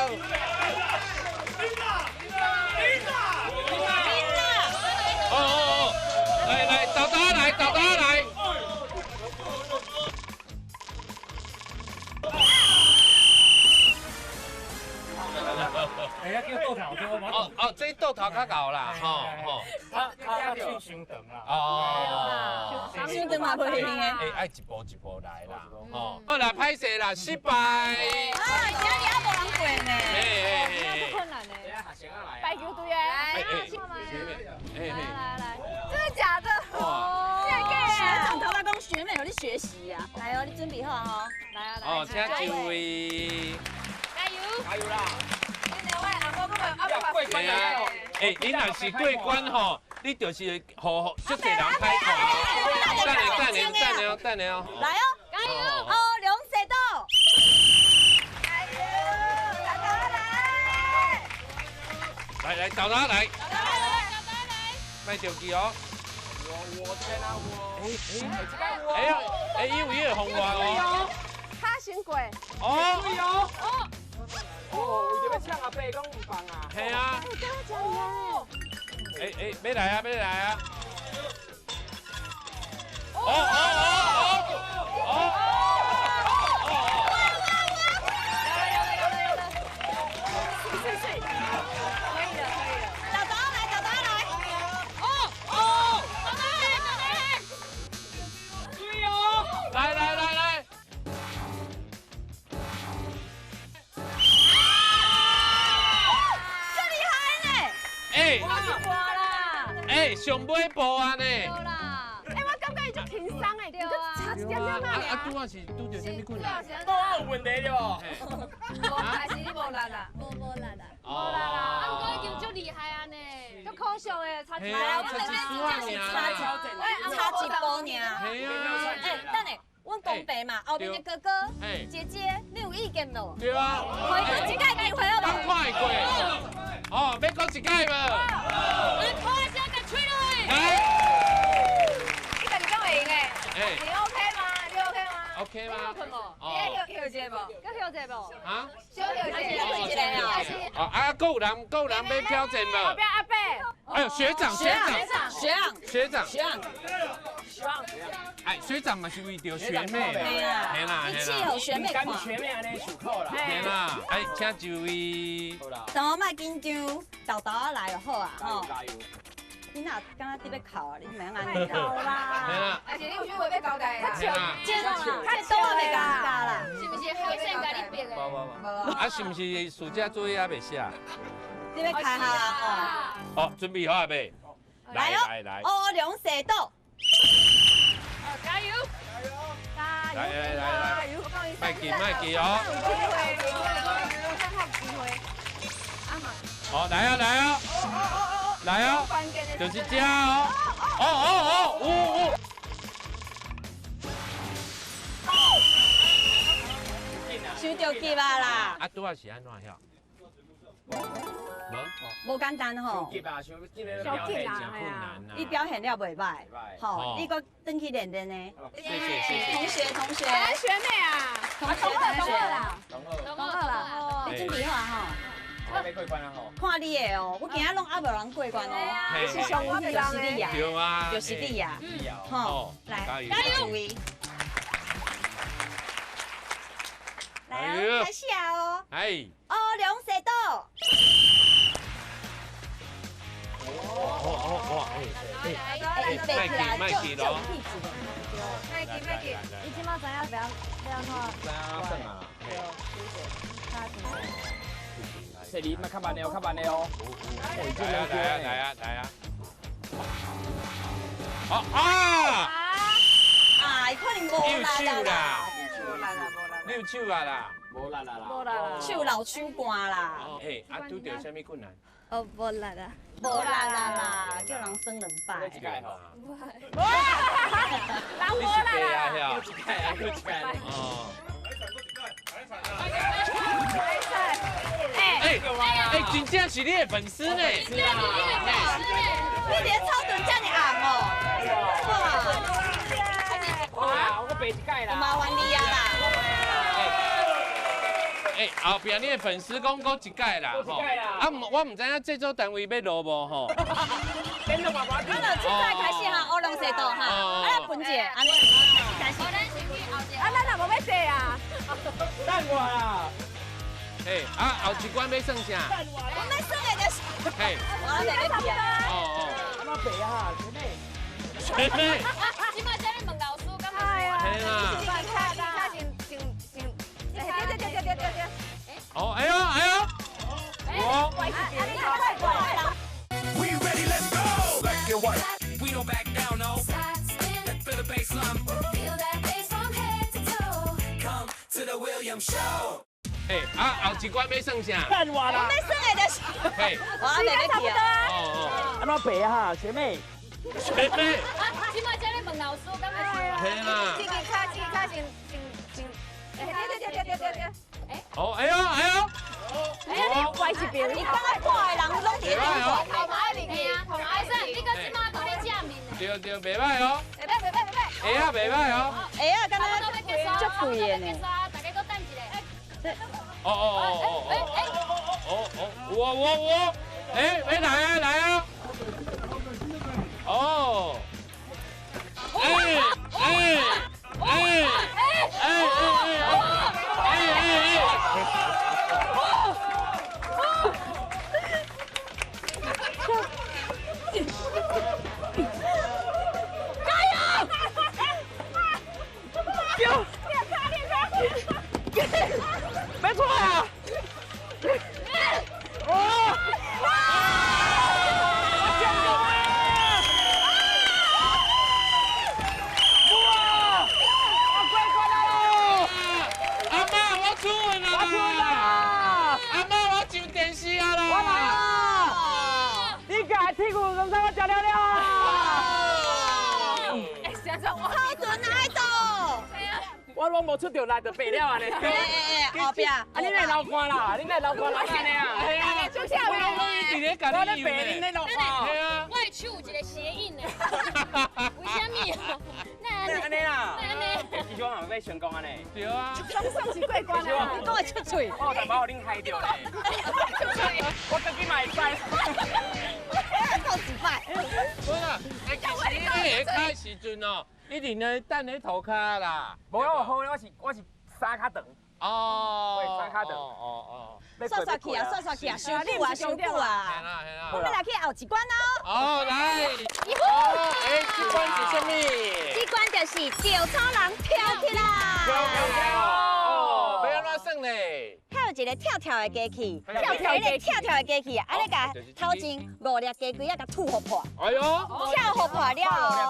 琳达，琳达，琳达，琳达。哦哦哦！来来，豆豆来，豆豆来。哎呀，叫倒头对哦哦，这倒头较厚啦，吼吼。他手伤长啦。哦。伤长嘛袂用的。哎，爱一步一步来啦，吼。好啦，歹势啦，失败。啊，今日还无人过呢。哎哎哎。困难呢。排球队的。哎哎。来来来，真的假的？哇。学长头来讲学妹有咧学习啊。来哦，你准备好哦。来啊来。哦，请就位。加油！加油啦！过关啊！哎，你若是过关吼，你就是予足济人歹看。等下，等下，等下，等下哦。来哦，加油！乌龙蛇刀。加油！大家来！来来，豆豆来。豆豆来，豆豆来。莫着急哦。我天啊我！哎哎哎，伊有伊的方法哦。卡先过。哦。对哦。哦，为著欲抢阿伯讲毋放啊！系啊！哎哎，欲来啊，欲来啊！哦哦哦哦哦！是是，可以了，可以了。豆豆来，豆豆来！哦哦，豆豆来，豆豆来！对哦！来来来来！哎，上尾步啊呢！哎，我感觉伊足轻松的，对啊，差一点点仔尔。啊，拄仔是拄著啥物困难？都有问题了。无，还是你无力啦？无力啦。无力啦！啊，毋过已经足厉害啊呢，足可惜的，差一差一丝仔尔，差一步尔。系啊。哎，等下，阮公爸嘛，后面的哥哥、姐姐，你有意见无？对啊。回阁一届机会好无？看会过。哦，欲阁一届无？看声共吹落。来。你家己讲会用的。你 OK 吗？你 OK 吗？OK 吗？你爱休一下无？阁休一下无？啊？小休一下。哦啊，阁有人欲挑战无？后壁阿伯。哎呦，学长，学长，学长，学长，学长，哎，学长嘛是为著学妹啦，嘿啦，一起予学妹看，学妹按呢受苦啦，嘿啦，哎，请就位。同学莫紧张，豆豆仔来就好啊，吼。加油！你若敢若伫欲哭啊？你毋免按呢哭啦。而且你有啥话欲交代啊？较少，较多袂尴尬啦。是毋是海线共你逼的？无无无。啊，是毋是暑假作业还袂写？你欲开下啦？哦，准备好啊未？来来来。乌龙蛇刀。加油！加油！来来来来，莫急莫急哦。有机会，有机会。好，来啊来啊！来啊！就是这哦。哦哦哦，有有。伤著急啊啦！啊，拄仔是按怎晓？无简单吼，急啊，伤急咧表现真困难啊！你表现了袂歹，吼，你阁转去练练呢。谢谢谢谢。同学同学，学妹啊，同学同学啦，同学啦，你准备好啊吼？要过关啊吼！看你的哦，我今仔拢还无人过关哦。你是上有就是你啊，对啊，就是你啊，吼，来，加油！来啊，开始啊哦！哎，乌龙踅倒。哦哦哇！哎哎，麦记麦记咯。麦记麦记，你这马知影欲欲按怎？知影算啊。这里嘛较慢的哦，较慢的哦。来啊来啊来啊来啊！好啊！啊，伊可能无力啦。溜手啊啦，无力啦啦，无力啦，手老手汗啦。哎，啊，拄著啥物困难？哦，无力啊，无力啦啦，叫人耍两摆。一摆吼。哇！人无力啦，一摆啊，一摆。哦。哎哎，真正是你的粉丝呢！真正是你的粉丝呢！你连草屯这么红哦！哇！我白一届啦。麻烦你啊啦！哎，后壁你的粉丝讲阁一届啦，吼！啊，我唔知影制作单位欲落无吼。咱就慢慢。咱就这摆开始哈，乌龙踅倒哈，啊，分一下，按呢开始。咱先去后一啊，咱也无欲坐啊。等我啦。哎，啊，后一关欲算啥？我欲算的就是。嘿。我来咧去啊。哦哦。阿妈白啊，学妹。学妹。这摆才咧问老师，敢哎呀。嘿啦。对对对对对对。哦，哎呦哎呦。哦。 We ready, let's go. Black and white. We don't back down, no. Feel the bassline. Feel that bass from head to toe. Come to the Williams Show. 哎，啊，后一关欲算啥？等我啦。我欲算的就是。嘿。我还袂咧去啊。哦哦。阿妈白啊，学妹。学妹。啊，这摆才咧问老师，敢会嘿啦。这个卡，这个卡先先先。对对对对对对对。哦，哎呦哎呦。哎，你歪一边，你感觉看的人拢伫咧顶头嘛爱入去啊，头嘛爱算，你阁这马阁咧正面呢。对对，袂歹哦。袂歹袂歹袂歹。会啊，袂歹哦。会啊，敢若足贵的呢。大家阁等一下。哦哦哦哦哦哦哦，我我我，哎，来啊来啊！哦，哎哎哎哎哎哎哎！加油！丢！别出来啊！哦！我成功啊！哇！我过关了！阿妈，我出运啦！我出运啦！阿妈，我上电视啊啦！我来啊！你家铁骨总算我食了了啊！哎，实在我好准爱到。我拢无出著力就白了按呢。哎哎哎，后壁，啊你哪流汗啦？你哪流汗来按呢啊？系啊，就是我拢一直咧共我你咧白你咧流汗。系啊。我的手有一个鞋印呢。为啥物啊？哪按呢啦？哪按呢？其实我嘛欲成功按呢。对啊。总算是过关啊！你讲会出嘴。我有淡薄予恁害著咧。我自己嘛会知。够几摆？无啦，哎，其实你咧下开时阵哦，一定咧等咧涂跤啦。无我好咧，我是三跤长。哦。我是三跤长。哦哦。刷刷去啊，刷刷去啊，伤久啊，伤久啊。嘿啦嘿啦。我们来去后一关哦。好，来。哦，哎，这关是啥物？这关就是稻草人跳起来。跳起来哦，欲按怎算咧？还有一个跳跳的机器，跳跳的跳跳的机器啊，按呢共头前5粒鸡胿仔共吐予破。哎哟，跳予破了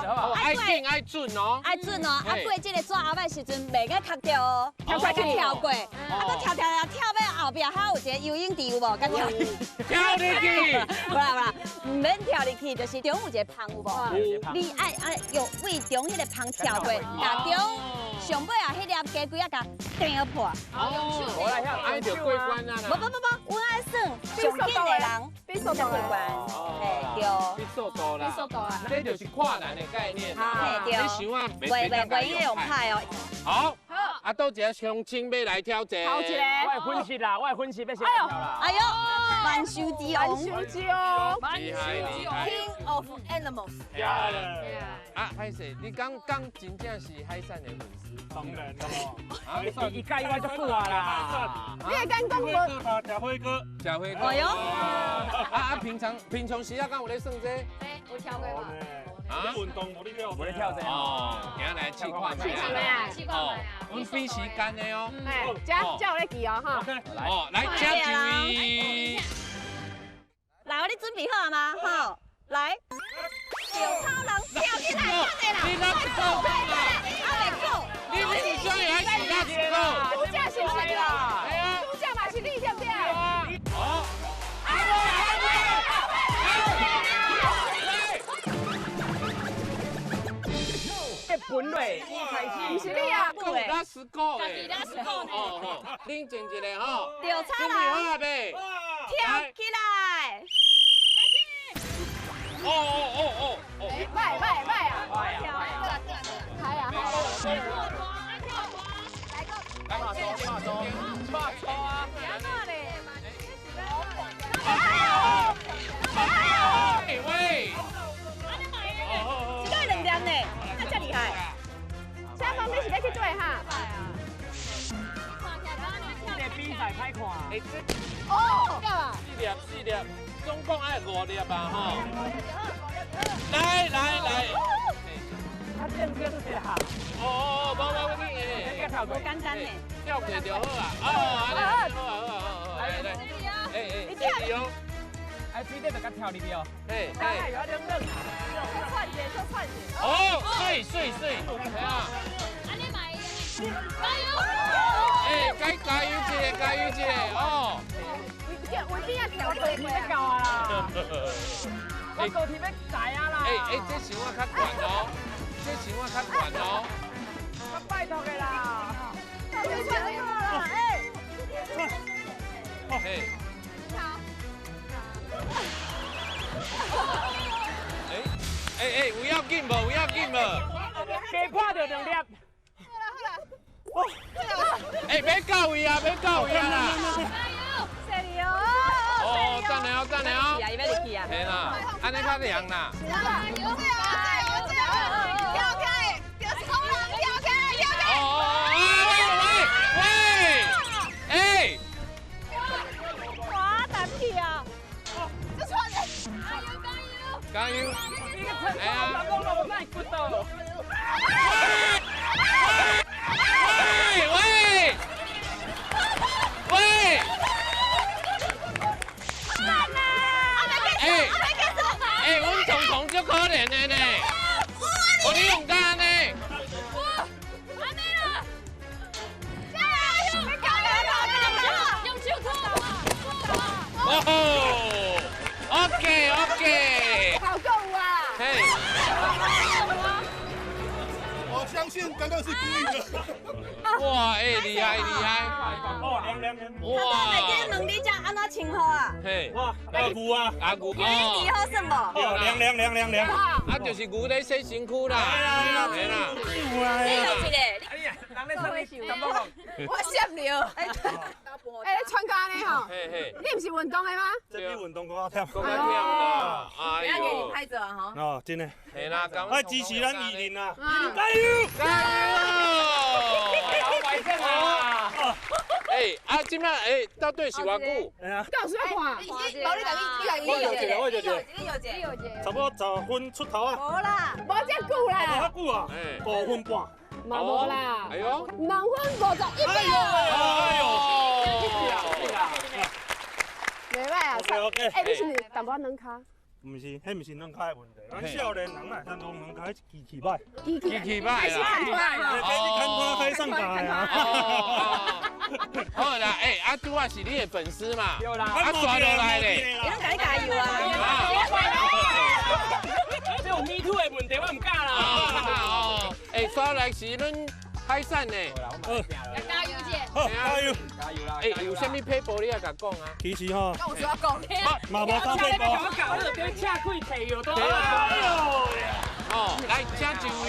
哦，爱紧爱准哦，爱准哦，啊过这个纸后摆时阵袂共卡著哦，跳过跳过，啊阁跳跳跳跳欲后壁还有一个游泳池有无？共跳跳入去，无啦无啦，毋免跳入去，就是中有一个芳有无？你爱爱用为中彼个芳跳过，共中上尾啊，彼粒鸡胿仔共钉破。哦，爱就过关啊啦。无无无无，阮爱算上紧的人比速度过关，嘿对。比速度啦，比速度啊。这就是跨栏的概念。嘿对。你想啊，袂袂袂用用歹哦。好。啊，倒一个乡亲欲来挑战。头一个，我的分析啦，我的分析欲先跳啦。哎呦。万兽之王。万兽之王。厉害厉害。 King of Animals。啊，歹势，你讲讲真正是海产的粉丝？当然咯。啊，伊介意我足久啊啦。你会敢讲无？食火锅，食火锅。哎呦。啊，平常时啊，敢有咧算这？有跳过无？啊？运动无咧跳，无咧跳这哦，今日来试看觅。试看觅啊试看觅啊！阮比时间的哦。哎，这这有咧记哦哈。哦，来，请一位。来，你准备好了吗？好，来。稻草人跳起来，你 Let's go 啦！阿未够。你唔专业还是 Let's go？主角是不是你？主角嘛是你对不对？哦。分类，不是你啊，够 Let's go 家己 Let's go 呢？哦，冷静一下吼。稻草准备好了未？跳起来！哦哦哦哦哦！歹歹歹啊！歹啊！歹啊！来，错啊！喂！这个两粒呢，那这厉害。请问你是欲去佗哈？这个比赛歹看。哎，这哦，干嘛？四粒，总共爱5粒吧吼。来来来。啊，正经一下。哦哦哦，无无无，哎，无简单呢。跳过就好啊。哦，好啊好啊好啊，来来。哎哎，这里哦。哎，水底就甲跳入去哦。哎哎，有点冷。小喘者，小喘者。哦，水水水，系啊。安尼嘛会用的，加油！哎，该加油一个，加油一个哦。为边仔跳高铁要到啊啦！我高铁要来啊啦！哎哎，这是我较悬哦，这是我较悬哦。我拜托的啦。太喘了啦，哎。嘿。哎哎哎，有要紧无？有要紧无？加破著2粒。好啦好啦。哎，别到位啊，别到位啊啦！加油！犀利哦！哦，赞了哦，赞了哦！伊欲入去啊！嘿啦，按呢较凉啦。加油！加油！加油！跳起来！跳起来！跳起来！跳起来！哦哦喂喂喂！哎！哇，胆气啊！这穿的。加油！加油！加油！你个陈总，讲落哪会骨头？喂喂喂！哎哎，阮彤彤足可怜的呢，予你用干呢？安尼啦！加油！加油！用手拖哦，OK OK。好够啊！嘿。我相信刚刚是故意的。哇，哎，厉害厉害！哦，凉凉凉！哇！我袂记问你这按怎称呼啊？嘿，哇，阿牛啊，阿牛，牛你好算无？哦，凉凉凉凉凉！啊，就是牛咧洗身躯啦，嘿啦。你有一个，哎呀，人咧算你，感觉我闪了。哎，你穿甲按呢吼？嘿嘿。你毋是运动的吗？这比运动阁较忝。阁较忝啦！哎呦。给你拍照啊吼。哦，真的。嘿啦，爱支持咱艺人啊！加油！加油！啊！哎，啊，这摆哎，到底是偌久？到时要看。你你我有一个，我有一个，你有一个，你有一个。差不多10分出头啊。无啦，无这久啦。无遐久啊，5分半。嘛无啦。哎呦。2分51秒。哎呦。袂歹啊。 OK。哎，你是毋是淡薄仔软跤？毋是，彼毋是软跤的问题。咱少年人哪会通讲软跤，彼是机器歹。机器歹啦。开始牵拖啦。开始牵拖，开始上架啊。好啦，哎，啊，拄仔是你的粉丝嘛？对啦。啊，刷落来咧。伊拢共你加油啊！这有 me too 的问题，我毋敢啦。哦，哎，刷来是阮海产的。加油者！好，加油！加油啦！哎，有啥物撇步你也共讲啊？其实吼，我有讲。嘛无啥撇步。我搞，你就车开提药多。哦，来，请一位。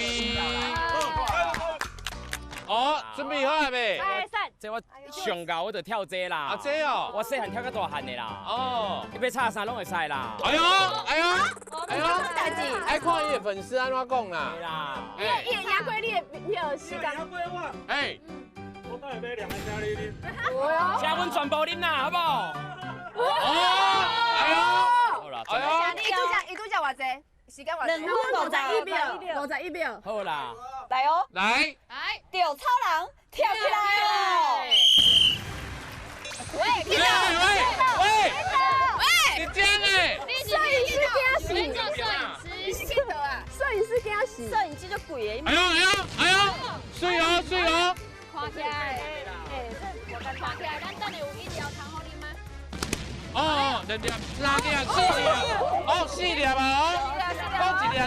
哦，准备好了未？海产。这我上高我就跳这啦。啊这哦，我细汉跳较大汉的啦。哦，你欲插啥拢会使啦。哎呦哎呦哎呦，爱看伊的粉丝按怎讲啦？啦。伊会赢过你的那个时间。赢过我。哎。我等下买两个请你啉。请阮全部啉啦，好不好？哦，哎呦，好啦，哎呦，伊拄才偌济？时间偌济？ 2分51秒，51秒。好啦，来哦，来，来，稻草人跳起来哦！喂，喂喂喂，你真的？摄影师惊死！你是镜头啊？摄影师惊死！摄影机就贵的。哎呦哎呦哎呦，水哦水哦！看起来，哎，这看起来，咱等下有饮料通予你吗？哦，2粒、3粒、4粒，哦，4粒啊，哦，讲1粒尔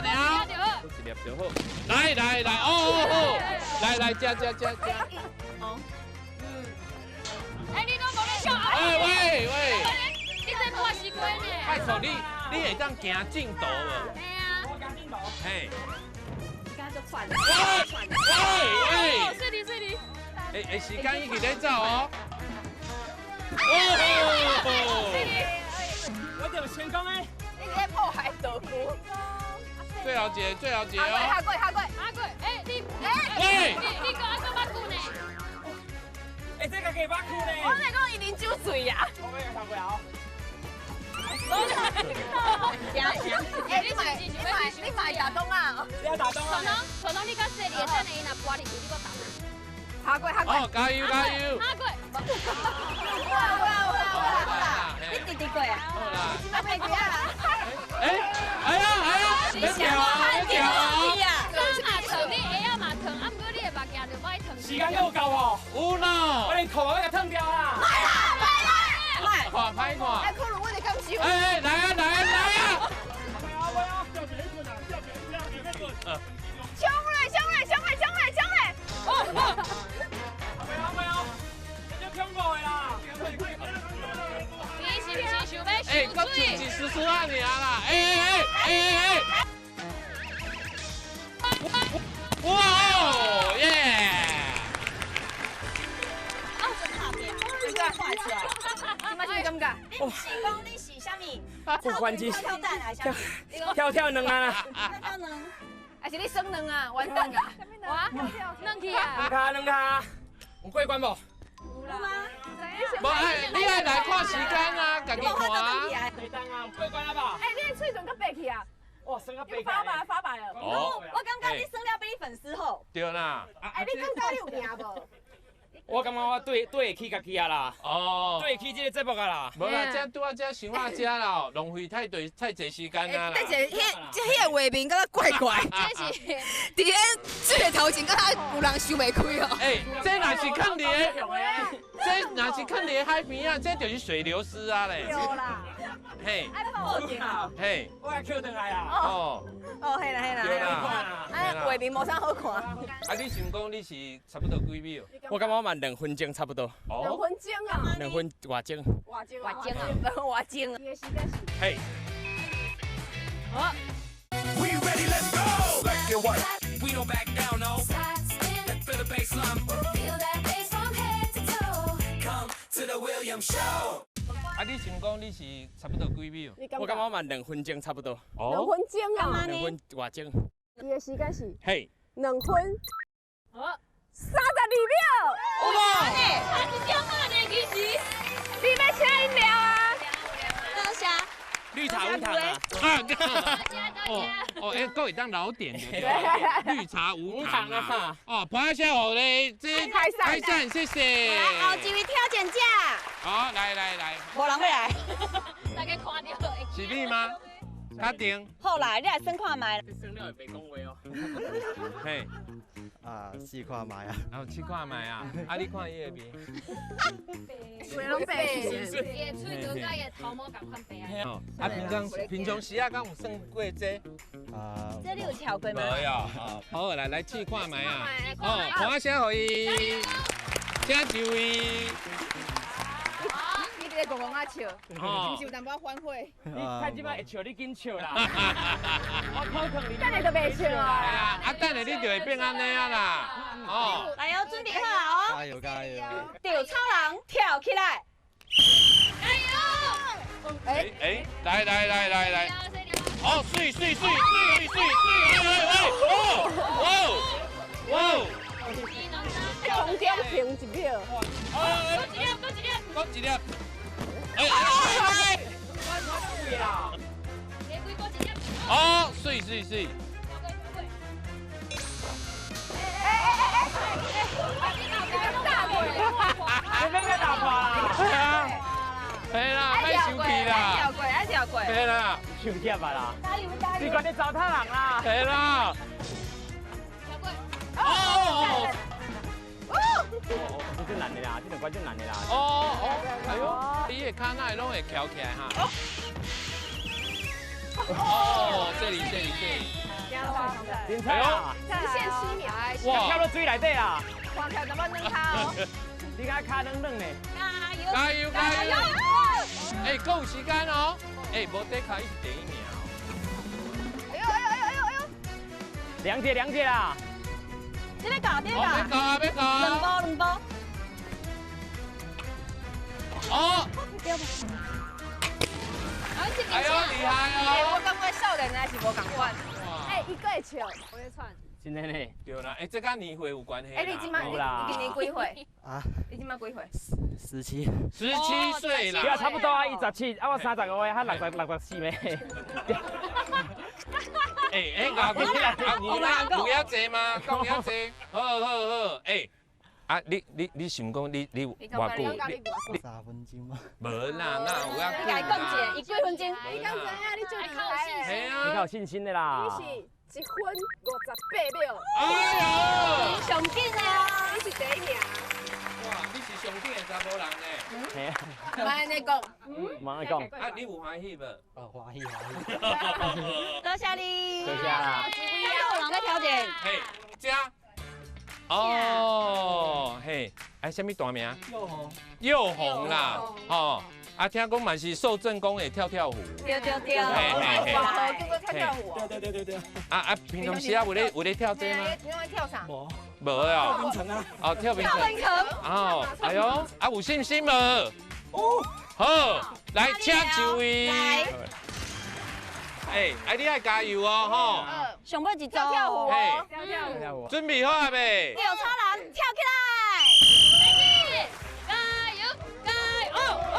，1粒就好。来来来，哦哦哦，来来，吃吃吃吃。哎，你拢无咧笑啊？哎喂喂，你这破时间呢？拜托你，你会当行镜头无？嘿啊，我行镜头。嘿。你刚就喘了。喂喂。水哩水哩。哎哎，时间一直咧走哦。哦！我就成功的。你伫咧破坏道具。最后一个，最后一个哦。下过，下过，下过。哎，你，喂，你讲阿个捌久呢？哎，这个给捌久呢。我来讲伊啉酒醉呀。我要甲过哦。哎，你买打东啊？你要打东啊？传统，传统，你较细，你会等下伊若跋入去，你阁打。下过，下过。哦，加油加油！下过。哇哇哇哇！你弟弟过啊？你这摆袂记啊？哎，哎呀哎呀，别跳啊别跳啊！手嘛烫，你鞋仔嘛烫，啊，毋过你的目镜就歹烫。时间阁有够无？有啦。我连裤仔要共烫掉啦！卖啦卖啦卖！看歹看。哎，可能我得感受。哎哎，来啊来啊来啊！冲嘞冲嘞冲嘞冲嘞冲嘞！阿妹阿妹哦，这就恐怖的啦！你是毋是想欲哎，阁剩一丝丝仔尔啦！哎哎哎哎哎！哇哦耶！啊，真拍拼，你这看出来，你嘛是感觉？你毋是讲你是啥物？过关机。跳跳蛋还是啥物？跳跳卵啊！跳跳卵。还是你耍卵啊？完蛋啊！哇，卵去啊！两卡两卡，有过关无？有吗？无哎，你爱来看时间啊，家己看啊。对当啊，有过关了吧？哎，你的喙唇阁白去啊？哇，耍甲白。发白发白了。哦，我感觉你耍了比你粉丝好。对啦。哎，你感觉你有赢无？我感觉我对得起家己啊啦。哦。对得起这个节目啊啦。无啦，这拄仔这想啊这啦，浪费太多太济时间啊啦。等下，彼个画面敢若怪怪。这是伫咧水的头前，敢若有人想袂开哦。哎，这若是囥伫个，这若是囥伫个海边啊，这就是水流师啊嘞。对啦。嘿。嘿。我来捡转来啊。哦。哦，嘿啦嘿啦。对啦。哎，画面无啥好看。啊，你想讲你是差不多几秒？我感觉我嘛2分钟差不多。2分钟啊？2分外钟。外钟。外钟啊！外钟。伊的时间是。嘿。好。 We ready, let's go. Black and white. We don't back down, no. Feel the bassline. Feel that bass from head to toe. Come to the William Show. 啊，你想讲你是差不多几秒？我感觉我嘛2分钟差不多。 2分钟啊？2分外钟。伊的时间是。嘿。2分。好。32秒。哇！差一点仔呢，其实。你欲请饮料啊？多谢。绿茶无糖啊！哦哦，哎，阁会当老点的，绿茶无糖啊！哦，拍下我嘞，这开赞，谢谢。来，后一位挑战者。好，来来来。无人欲来。大家看著。是你吗？确定。好啦，你来算看觅。算了会袂讲话哦。嘿。啊，试看觅啊！哦，试看觅啊！啊，你看伊的面。面拢白去。伊的喙唇佮伊的头毛仝款白啊。啊，平常时啊，敢有算过这？啊。这你有跳过吗？无哟。好，来来试看觅啊！哦，拍声予伊，请就位。你伫咧咧戆戆啊笑，是毋是有淡薄反悔？你看这摆会笑，你紧笑啦。我口疼你。等下就袂笑啊！啊，等下你就会变按呢啊啦。哦，来哦，准备好啊哦！加油加油！稻草人跳起来！加油！哎哎，来来来来来！哦，水水水水水水！哎哎哦哦哦！空中停一秒。多一粒，多一粒，多一粒。哎哎哎！哦，水水水！你别打破啦！对啊，对啦，别生气啦！爱跳过，爱跳过。对啦，生气吧啦！加油加油！你管你糟蹋人啦！对啦。哦哦哦！这真难的啦，这两关真难的啦。哦哦，哎呦，你的跤哪会拢会翘起来哈？哦，这里这里这里。哎呦，直线7秒。哇！跳到水内底啦！狂跳淡薄软跤哦。你敢跤软软的？加油！加油加油！哎，够有时间哦。哎，无底跤伊是第一名。哎呦哎呦哎呦哎呦哎呦！两姐两姐啦！你咧搞，你咧搞。别搞啊，别搞啊！两波两波。哦。哎呦，厉害哦！我感觉少年的是无仝款。哎，伊阁会笑，我咧喘。真的呢？对啦，哎，这佮年岁有关系。哎，你这摆你今年几岁？啊？你这摆几岁？17。 17岁啦。对啊，差不多啊，伊17，啊我35岁，他64咩？哎哎，阿牛阿牛有遐济吗？讲遐济，好好好，哎，啊你你你想讲你你偌久？ 3分钟吗？无啦，哪有遐久？你共伊讲一下，伊几分钟？你敢知影？你足厉害的。你较有信心的啦。你是1分58秒。哎呦！你上紧的啊！你是第一名。哇，你是上紧的查某人呢。嘿啊。莫按呢讲。莫按呢讲。啊，你有欢喜无？哦，欢喜欢喜。多谢你。多谢啦。有人在调整。嘿，这。哦，嘿，哎，啥物大名？佑宏。佑宏啦，哦，啊，听讲嘛是受正宫会跳跳虎。对对对。嘿嘿嘿。叫做跳跳虎。对对对对对。啊啊，平常时啊有咧有咧跳这吗？平常跳啥？无。无哦。跳冰层啊。哦，跳冰层。跳冰层。哦，哎呦，啊有信心无？有。好，来，请就位。来。哎，啊你爱加油哦，吼。上尾一组。跳跳虎哦。跳跳虎。准备好啊未？稻草人跳起来。加油加油！哦哦。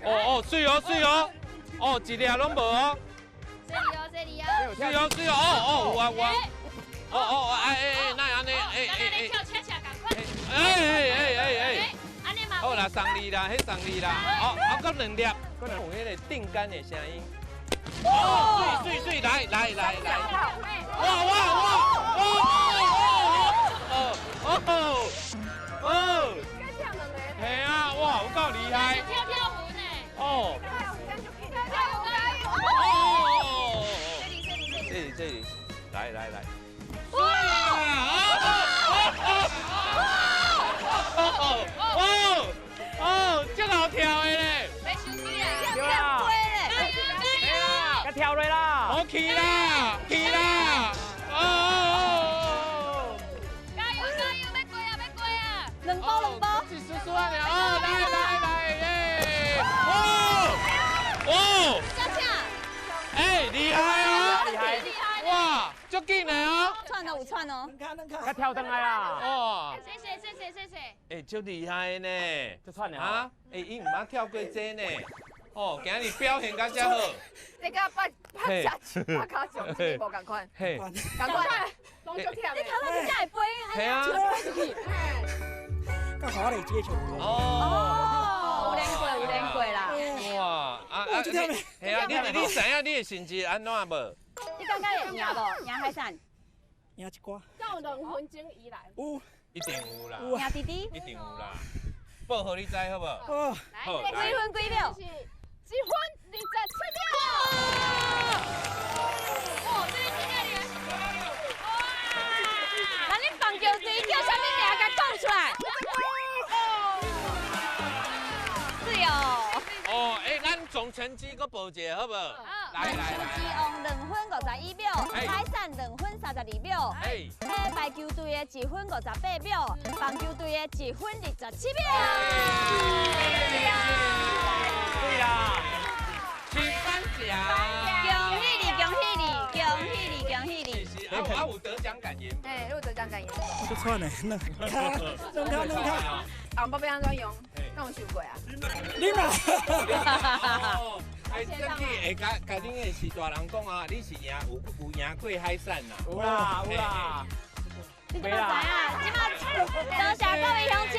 哦哦，水哦水哦，哦一粒拢无哦。这里哦这里哦。水哦水哦，哦哦有啊有啊。哦哦哎哎哎，哪会按呢？哎哎哎。跳恰恰仝款。哎哎哎哎哎。按呢嘛。好啦，送你啦，彼送你啦。哦，啊，阁两粒，阁有彼个定杆的声音。哦，水水水，来来来来。哇哇哇！哦哦哦哦哦。系啊，哇，有够厉害。跳跳虎呢？哦。跳跳虎加油！哦。这里这里这里。这里这里，来来来。哇！哦哦哦，这好跳的咧！没生气啊！对啦，加油加油！甲跳落啦！好起啦，起啦！哦哦哦！加油加油，欲过啊欲过啊！两波两波。一丝丝啊！哦，来来来耶！哦哦！恰恰。哎，厉害哦！厉害厉害！哇，足紧的哦！窜哦有窜哦。甲跳转来啦！哦。谢谢谢谢谢谢。哎，足厉害呢！足窜的啊！哎，伊毋捌跳过这呢。哦，今日表现甲遮好。这个拍拍拍跤球，这个无仝款。嘿。仝款，拢足忝的。你头先真会飞，嘿啊。甲华丽接球。哦，有练过，有练过啦。哇，啊啊！嘿啊，你你知影你的成绩按怎无？你感觉会赢无？赢海产？赢一寡。到2分钟以来。有。一定有啦。赢弟弟。一定有啦。报予你知好无？好。好，几分几秒？ 1分27秒。哇，这个真正厉害！哇！那恁棒球队叫啥物名？共讲出来。对，成績閣報一下好無？來來籃球之王2分51秒，海產2分32秒，彼排球隊的1分58秒，棒球隊的1分27秒。對啦，請頒獎。恭喜你，恭喜你，恭喜你，恭喜你！啊有得獎感言。哎，有得獎感言。足喘的，兩跤，兩跤，兩跤。紅包欲按怎用？敢有想過啊？你嘛？哎，這去會共共恁的是大人講啊，你是贏有贏過海產啦？有啦有啦。你這擺知影？這擺多謝各位鄉親。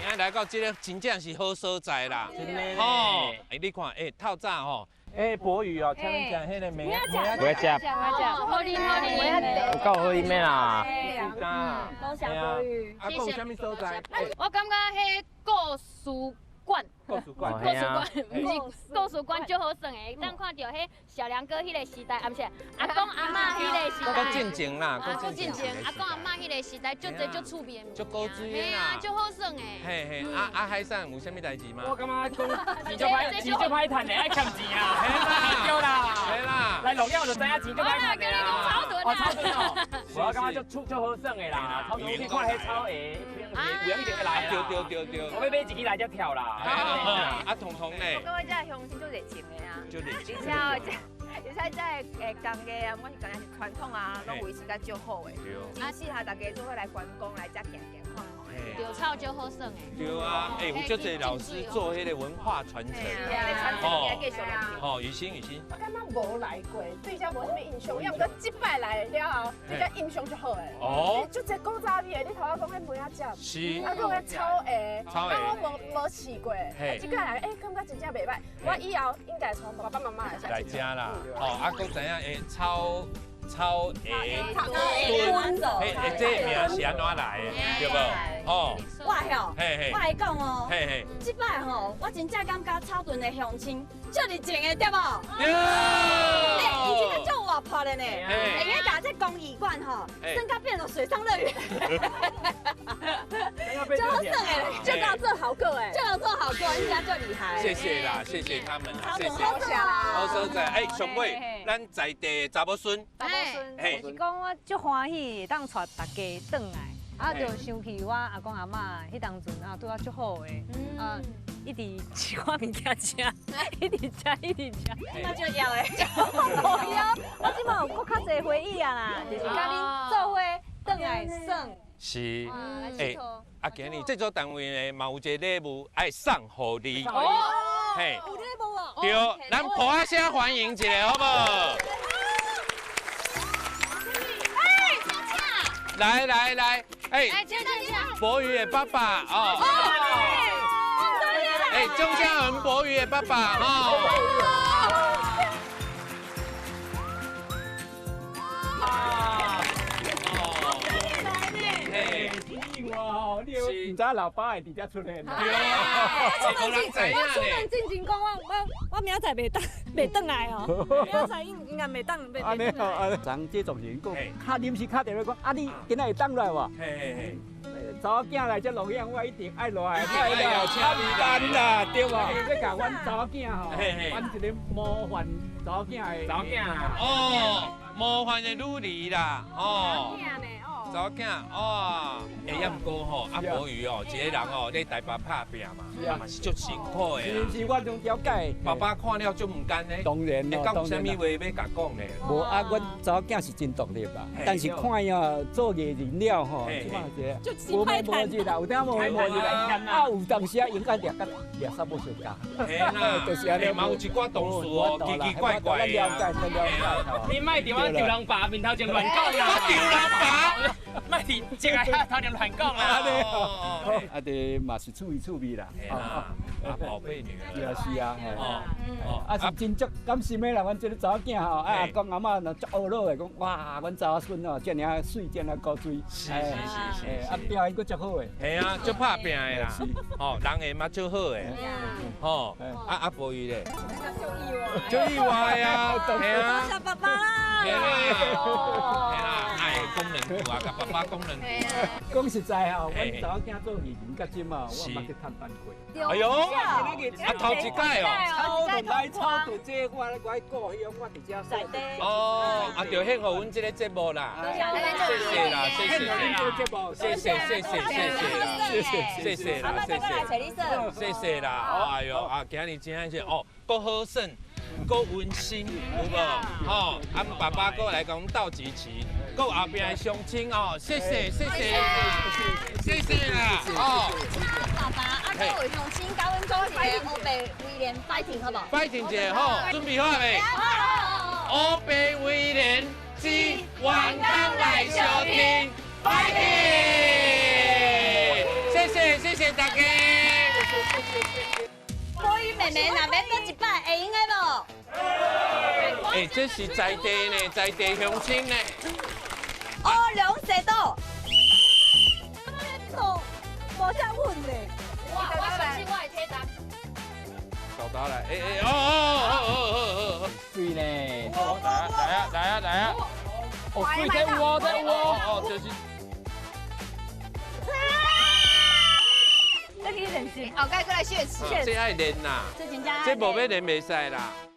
今仔來到這個真正是好所在啦。真的。吼，哎，你看，哎，透早吼。哎，博宇哦，听恁讲彼个梅，我食，好啉好啉，有够好啉的啦。多谢博宇。啊，阁有啥物所在？我感觉彼故事馆，故事馆，故事馆，毋是故事馆足好耍的。咱看著彼小梁哥彼个时代，啊毋是阿公阿嬷彼个时代。阁进前啦，阁进前，阿公阿嬷彼个时代，足济足趣味的物足古锥的啦，嘿啊，足好耍的。嘿嘿，啊啊海产有啥物代志吗？我感觉讲钱足歹，钱足歹趁的，爱欠钱啊。对啦，对啦。来录影就知影钱足歹趁的啦。哦，草屯哦。我感觉足足好耍的啦，草屯去看彼草鞋，有影一定会来啦。对对对对。我欲买一支来遮跳啦。啊，彤彤咧，我感觉这乡亲足热情的啊，足热情，而且这个工艺啊，不管是工艺是传统啊，拢维持甲足好的。对。啊，四下大家做伙来观光，来遮行行看看。钓草足好耍的。对啊，哎，有足济老师做彼个文化传承。传承应该继续落去。哦，雨欣，雨欣。我感觉无来过，对这无啥物印象。要毋过这摆来了后，对这印象足好的。哦。足济古早味的，你头仔讲彼梅仔汁，是。啊，讲彼草鞋，草鞋，我无试过。这摆来，哎，感觉真正袂䆀。我以后应该带爸爸妈妈来来吃啦。哦，啊，阁知影会草草鞋墩，嘿，这个名是按怎来的，对无？哦，我吼，我来讲哦，这摆吼，我真正感觉草屯的乡亲足热情的，对无？对。哎，伊这个足活泼的呢，会用共这公益馆吼，算甲变做水上乐园，足好耍的，就当做好过哎，就当做好过，人家足厉害。谢谢啦，谢谢他们，谢谢。好所在，哎，上尾咱在地查某孙，查某孙，就是讲我足欢喜会当带大家转来，啊，就想起我阿公阿嬷彼当阵啊，对我足好的，啊，一直一寡物件食，一直食，一直食，那就要的，无要，我这摆有阁较济回忆啊啦，就是佮恁做伙转来耍。是，哎，啊，今日这组单位呢，嘛有一个礼物爱送予你。哦，嘿，有礼物哦。对，咱抱仔声欢迎一下，好无？来来来，哎，博宇的爸爸哦，哎，钟嘉恒博宇的爸爸哦。你唔知老爸会伫遮出现。对啊，我出门进前讲，我明仔载袂转来哦，明仔载应该袂当袂按呢哦，按呢。昨这种人讲，较临时敲电话讲，啊你今仔会转来无？嘿嘿嘿。查某囝来这录影，我一定爱落来，爱落来，简单啦，对无？欲共阮查某囝吼，扮一个模范查某囝的。查某囝啦。哦，模范的女儿啦，哦。查某囝哦，哎，也毋过吼，阿博宇哦，一个人哦，咧台北拍拼嘛，嘛是足辛苦的。是是，我拢了解。爸爸看了足毋甘的。当然咯，当然。有啥物话欲共讲咧？无啊，阮查某囝是真独立啦，但是看伊哦做艺人了吼，这嘛是无无日啦，有当无无日啦，啊有当时啊应该掠甲掠煞无相共。嘿啦，就是按呢。嘛有一寡同事哦，奇奇怪怪的。了解，了解。你莫伫我丈人爸面头前乱讲啦！我丈人爸。莫伫这个头前乱讲啦！啊，这嘛是趣味趣味啦。啊，宝贝女儿。是啊是啊，哦，啊是真足感心的啦，阮这个查某囝吼，啊阿公阿嬷若足懊恼的，讲哇，阮查某孙哦，遮尔啊媠，遮尔啊古锥。是是是是。啊，表现阁足好的。嘿啊，足拍拚的啦。哦，人缘嘛足好的。吼，啊阿博宇咧。足意外啊！多谢爸爸啦。嘿啦，嘿啦，哎，讲两句啊，共爸爸讲两句。讲实在吼，阮查某囝做艺人到这嘛，我毋捌去探班过。哎呦，啊头一届哦，草就来草就这，我我故乡我伫遮在地。哦，啊，就献予阮这个节目啦，谢谢啦，谢谢，谢谢谢谢谢谢谢谢啦，谢谢，谢谢啦，哎呦啊，今日真是哦，阁好耍，阁温馨，有无？吼，啊，爸爸阁来共阮斗支持，阁后壁的乡亲哦，谢谢谢谢谢谢啦，哦。爸爸，啊，阁有乡亲佮阮组一个乌白威廉 fighting 好无？fighting 一下吼，准备好未？乌白威廉之员工来相挺，fighting！谢谢谢谢大家。波语妹妹，若欲阁一摆，会用的无？哎，这是在地呢，在地乡亲呢。乌龙踅倒。无啥稳呢。我相信我的体重。豆豆来，哎哎哦哦哦哦哦哦，水呢？来啊来啊来啊来啊！哦，水这有哦，这有哦。哦，就是。这去练习，后盖过来雪耻。这爱练啦，这真正这无欲练袂使啦。